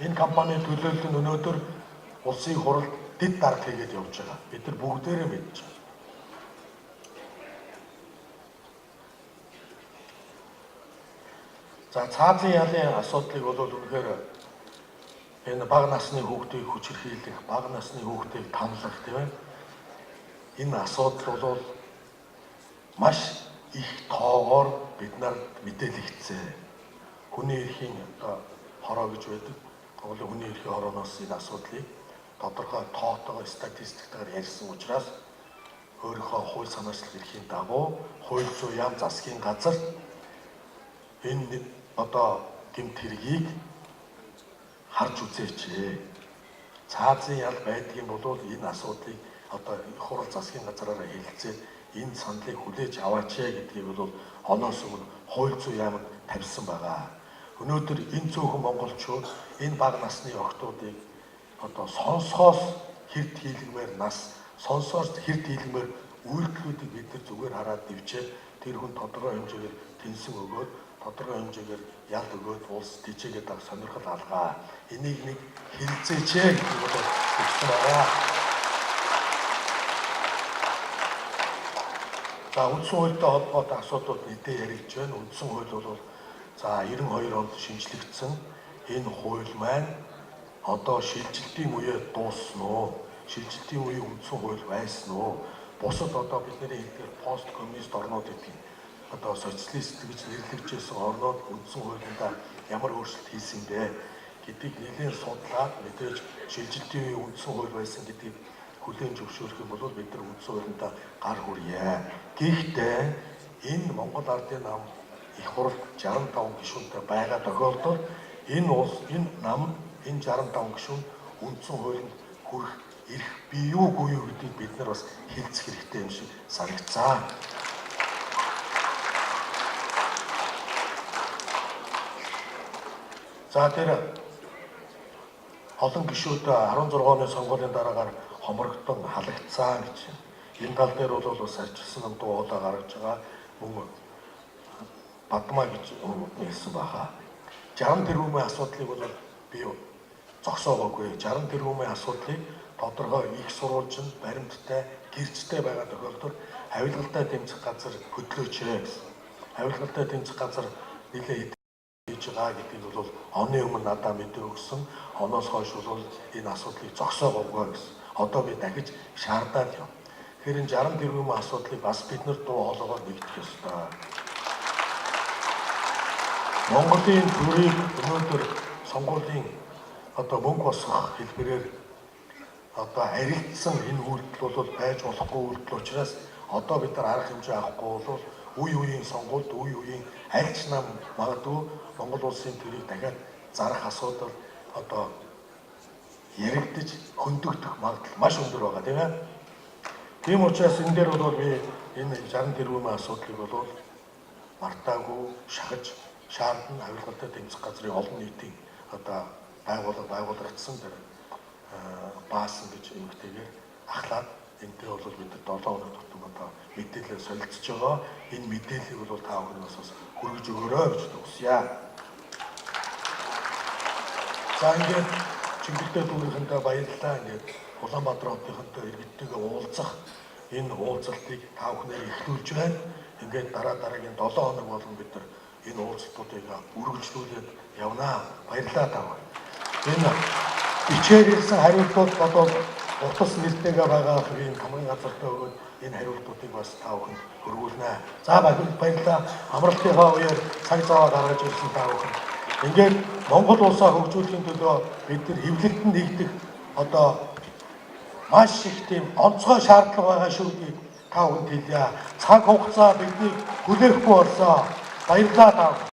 Энэ компани төлөөлөл нь өнөөдөр улсын хуралд дэд дарга хийгээд явж байгаа. Бид нар бүгдээрээ мэдж байгаа. За цаазын ялын асуудлыг бол үнэхээр энэ бага насны хүүхдийг хүчирхийлэх, бага насны хүүхдийг тамлах, тийм ээ. Энэ асуудал бол маш их тоогоор бид нарт мэдээлэгдсэн. Хүний эрхийн одоо хороо гэж байдаг. Монголын хүний эрхийн хорооноос энэ асуудлыг тодорхой тоотойгоо статистиктайгаар ярьсан учраас өөрийнхөө хууль санаачлах эрхийн дагуу хууль зүйн яам засгийн газар энэ одоо гэмт хэргийг харж үзээч. Цаазын ял байдгийн бол энэ асуудлыг одоо их хурал засгийн газраараа хэлэлцээд энэ саналыг хүлээж аваач гэдгийг бол оноос өмнө хууль зүйн яамд тавьсан байгаа. Өнөөдөр энэ цөөхөн монголчууд энэ бага насны охтуудыг одоо сонсохоос хэрд хийлгмээр нас, сонсоос хэрд хийлгмээр үйлдэлүүдийг бид нар зүгээр хараад дэвчээд тэр хүн тодорхой хэмжээгээр тэнсэн өгөөд тодорхой хэмжээгээр ял өгөөд улс тэжээгээд авах сонирхол алгаа. Энийг нэг хилцээч гэдгийг бол хэлсэн байгаа. За үндсэн хуультай холбоотой асуудлууд мэдээ яригдж байна. Үндсэн хууль бол за 92 онд шинжлэгдсэн энэ хууль маань одоо шилжилтийн үеэ дууссан уу? Шилжилтийн үеийн үндсэн хууль байсан уу? Бусад одоо бидний хэлдгээр пост коммунист орнууд гэдэг нь одоо социалист гэж нэрлэгдсэн орнууд үндсэн хуулиндаа ямар өөрчлөлт хийсэн бэ гэдгийг нэлээд судлаад мэдээж шилжилтийн үеийн үндсэн хууль байсан гэдгийг хүлээн зөвшөөрөх юм бол бид нар үндсэн хуулиндаа гар хүрье. Гэхдээ энэ Монгол Ардын нам их хуралд 65 гишүүнтэй байгаа тохиолдолд энэ улс энэ нам энэ 65 гишүүн үндсэн хуулинд хүрэх эрх бий юу үгүй юу гэдгийг бид нар бас хэлцэх хэрэгтэй юм шиг санагцсан. За тэр олон гишүүд 16 оны сонгуулийн дараагаар хомрогдсон халагдсан гэж. Энэ тал дээр бол бас ажилласан нам дуу хоолой гаргаж байгаа мөн Бадмаа гэж хэлсэн баха. 60 тэрбумын асуудлыг бол би зогсоогоогүй. 60 тэрбумын асуудлыг тодорхой их сурвалж нь баримттай, гэрчтэй байгаа тохиолдолд авилгалтай тэмцэх газар хөдлөөч гэсэн. Авилгалтай тэмцэх газар нэлээд хийж байгаа гэдгийг бол оны өмнө надад мэдээ өгсөн. Оноос хойш бол энэ асуудлыг зогсоогоогүй гэсэн. Одоо би дахиж шаардаад юм. Тэгэхээр энэ 60 тэрбумын асуудлыг бас бид нар дуу хоолойгоор нэгтгэх ёстой. Монголын төрийг өнөөдөр сонгуулийн одоо мөнгө босгох хэлбэрээр одоо арилдсан энэ үйлдэл бол байж болохгүй үйлдэл учраас одоо бид нар арга хэмжээ авахгүй бол үе үеийн сонгуульд үе үеийн аль ч нам магадгүй Монгол улсын төрийг дахиад зарах асуудал одоо яригдаж хөндөгдөх магадлал маш өндөр байгаа, тийм ээ. Тийм учраас энэ дээр бол би энэ 60 тэрбумын асуудлыг бол мартаагүй шахаж шаардна. Авилгалтай тэмцэх газрын олон нийтийн одоо байгууллага байгуулагдсан тэр баасан гэж эмэгтэйгээр ахлаад энтэй бол бид 7 хоног тутам одоо мэдээлэл солилцож байгаа. Энэ мэдээллийг бол та бүхнээс бас хүргэж өгөөрэй гэж хүсье. За ингээд Чингэлтэй дүүрийнхэнтэй баярлалаа. Ингээд Улаанбаатар хотынхонтой иргэдтэйгээ уулзах энэ уулзалтыг та бүхнээр эхлүүлж байна. Ингээд дараа дараагийн 7 хоног болгон бид нар энэ уулзалтуудыг үргэлжлүүлээд явнаа. Баярлалаа та бүхэн. Энэ бичээр ирсэн хариултууд бодвол утас нэртэйгээ байгаа ийм хамгийн газартай өгөөд Энэ хариултуудыг бас та бүхэнд өргүүлнэ. За баярлалаа. Амралтынхаа үеэр цаг зав гаргаж ирсэн та бүхэнд. Ингээд Монгол улсаа хөгжүүлэхийн төлөө бид нар хэвлэлтэнд нэгдэх одоо маш их тийм онцгой шаардлага байгаа шүү гэдгийг та бүхэнд хэлье. Цаг хугацаа биднийг хүлээхгүй болсон. Баярлалаа та бүхэн.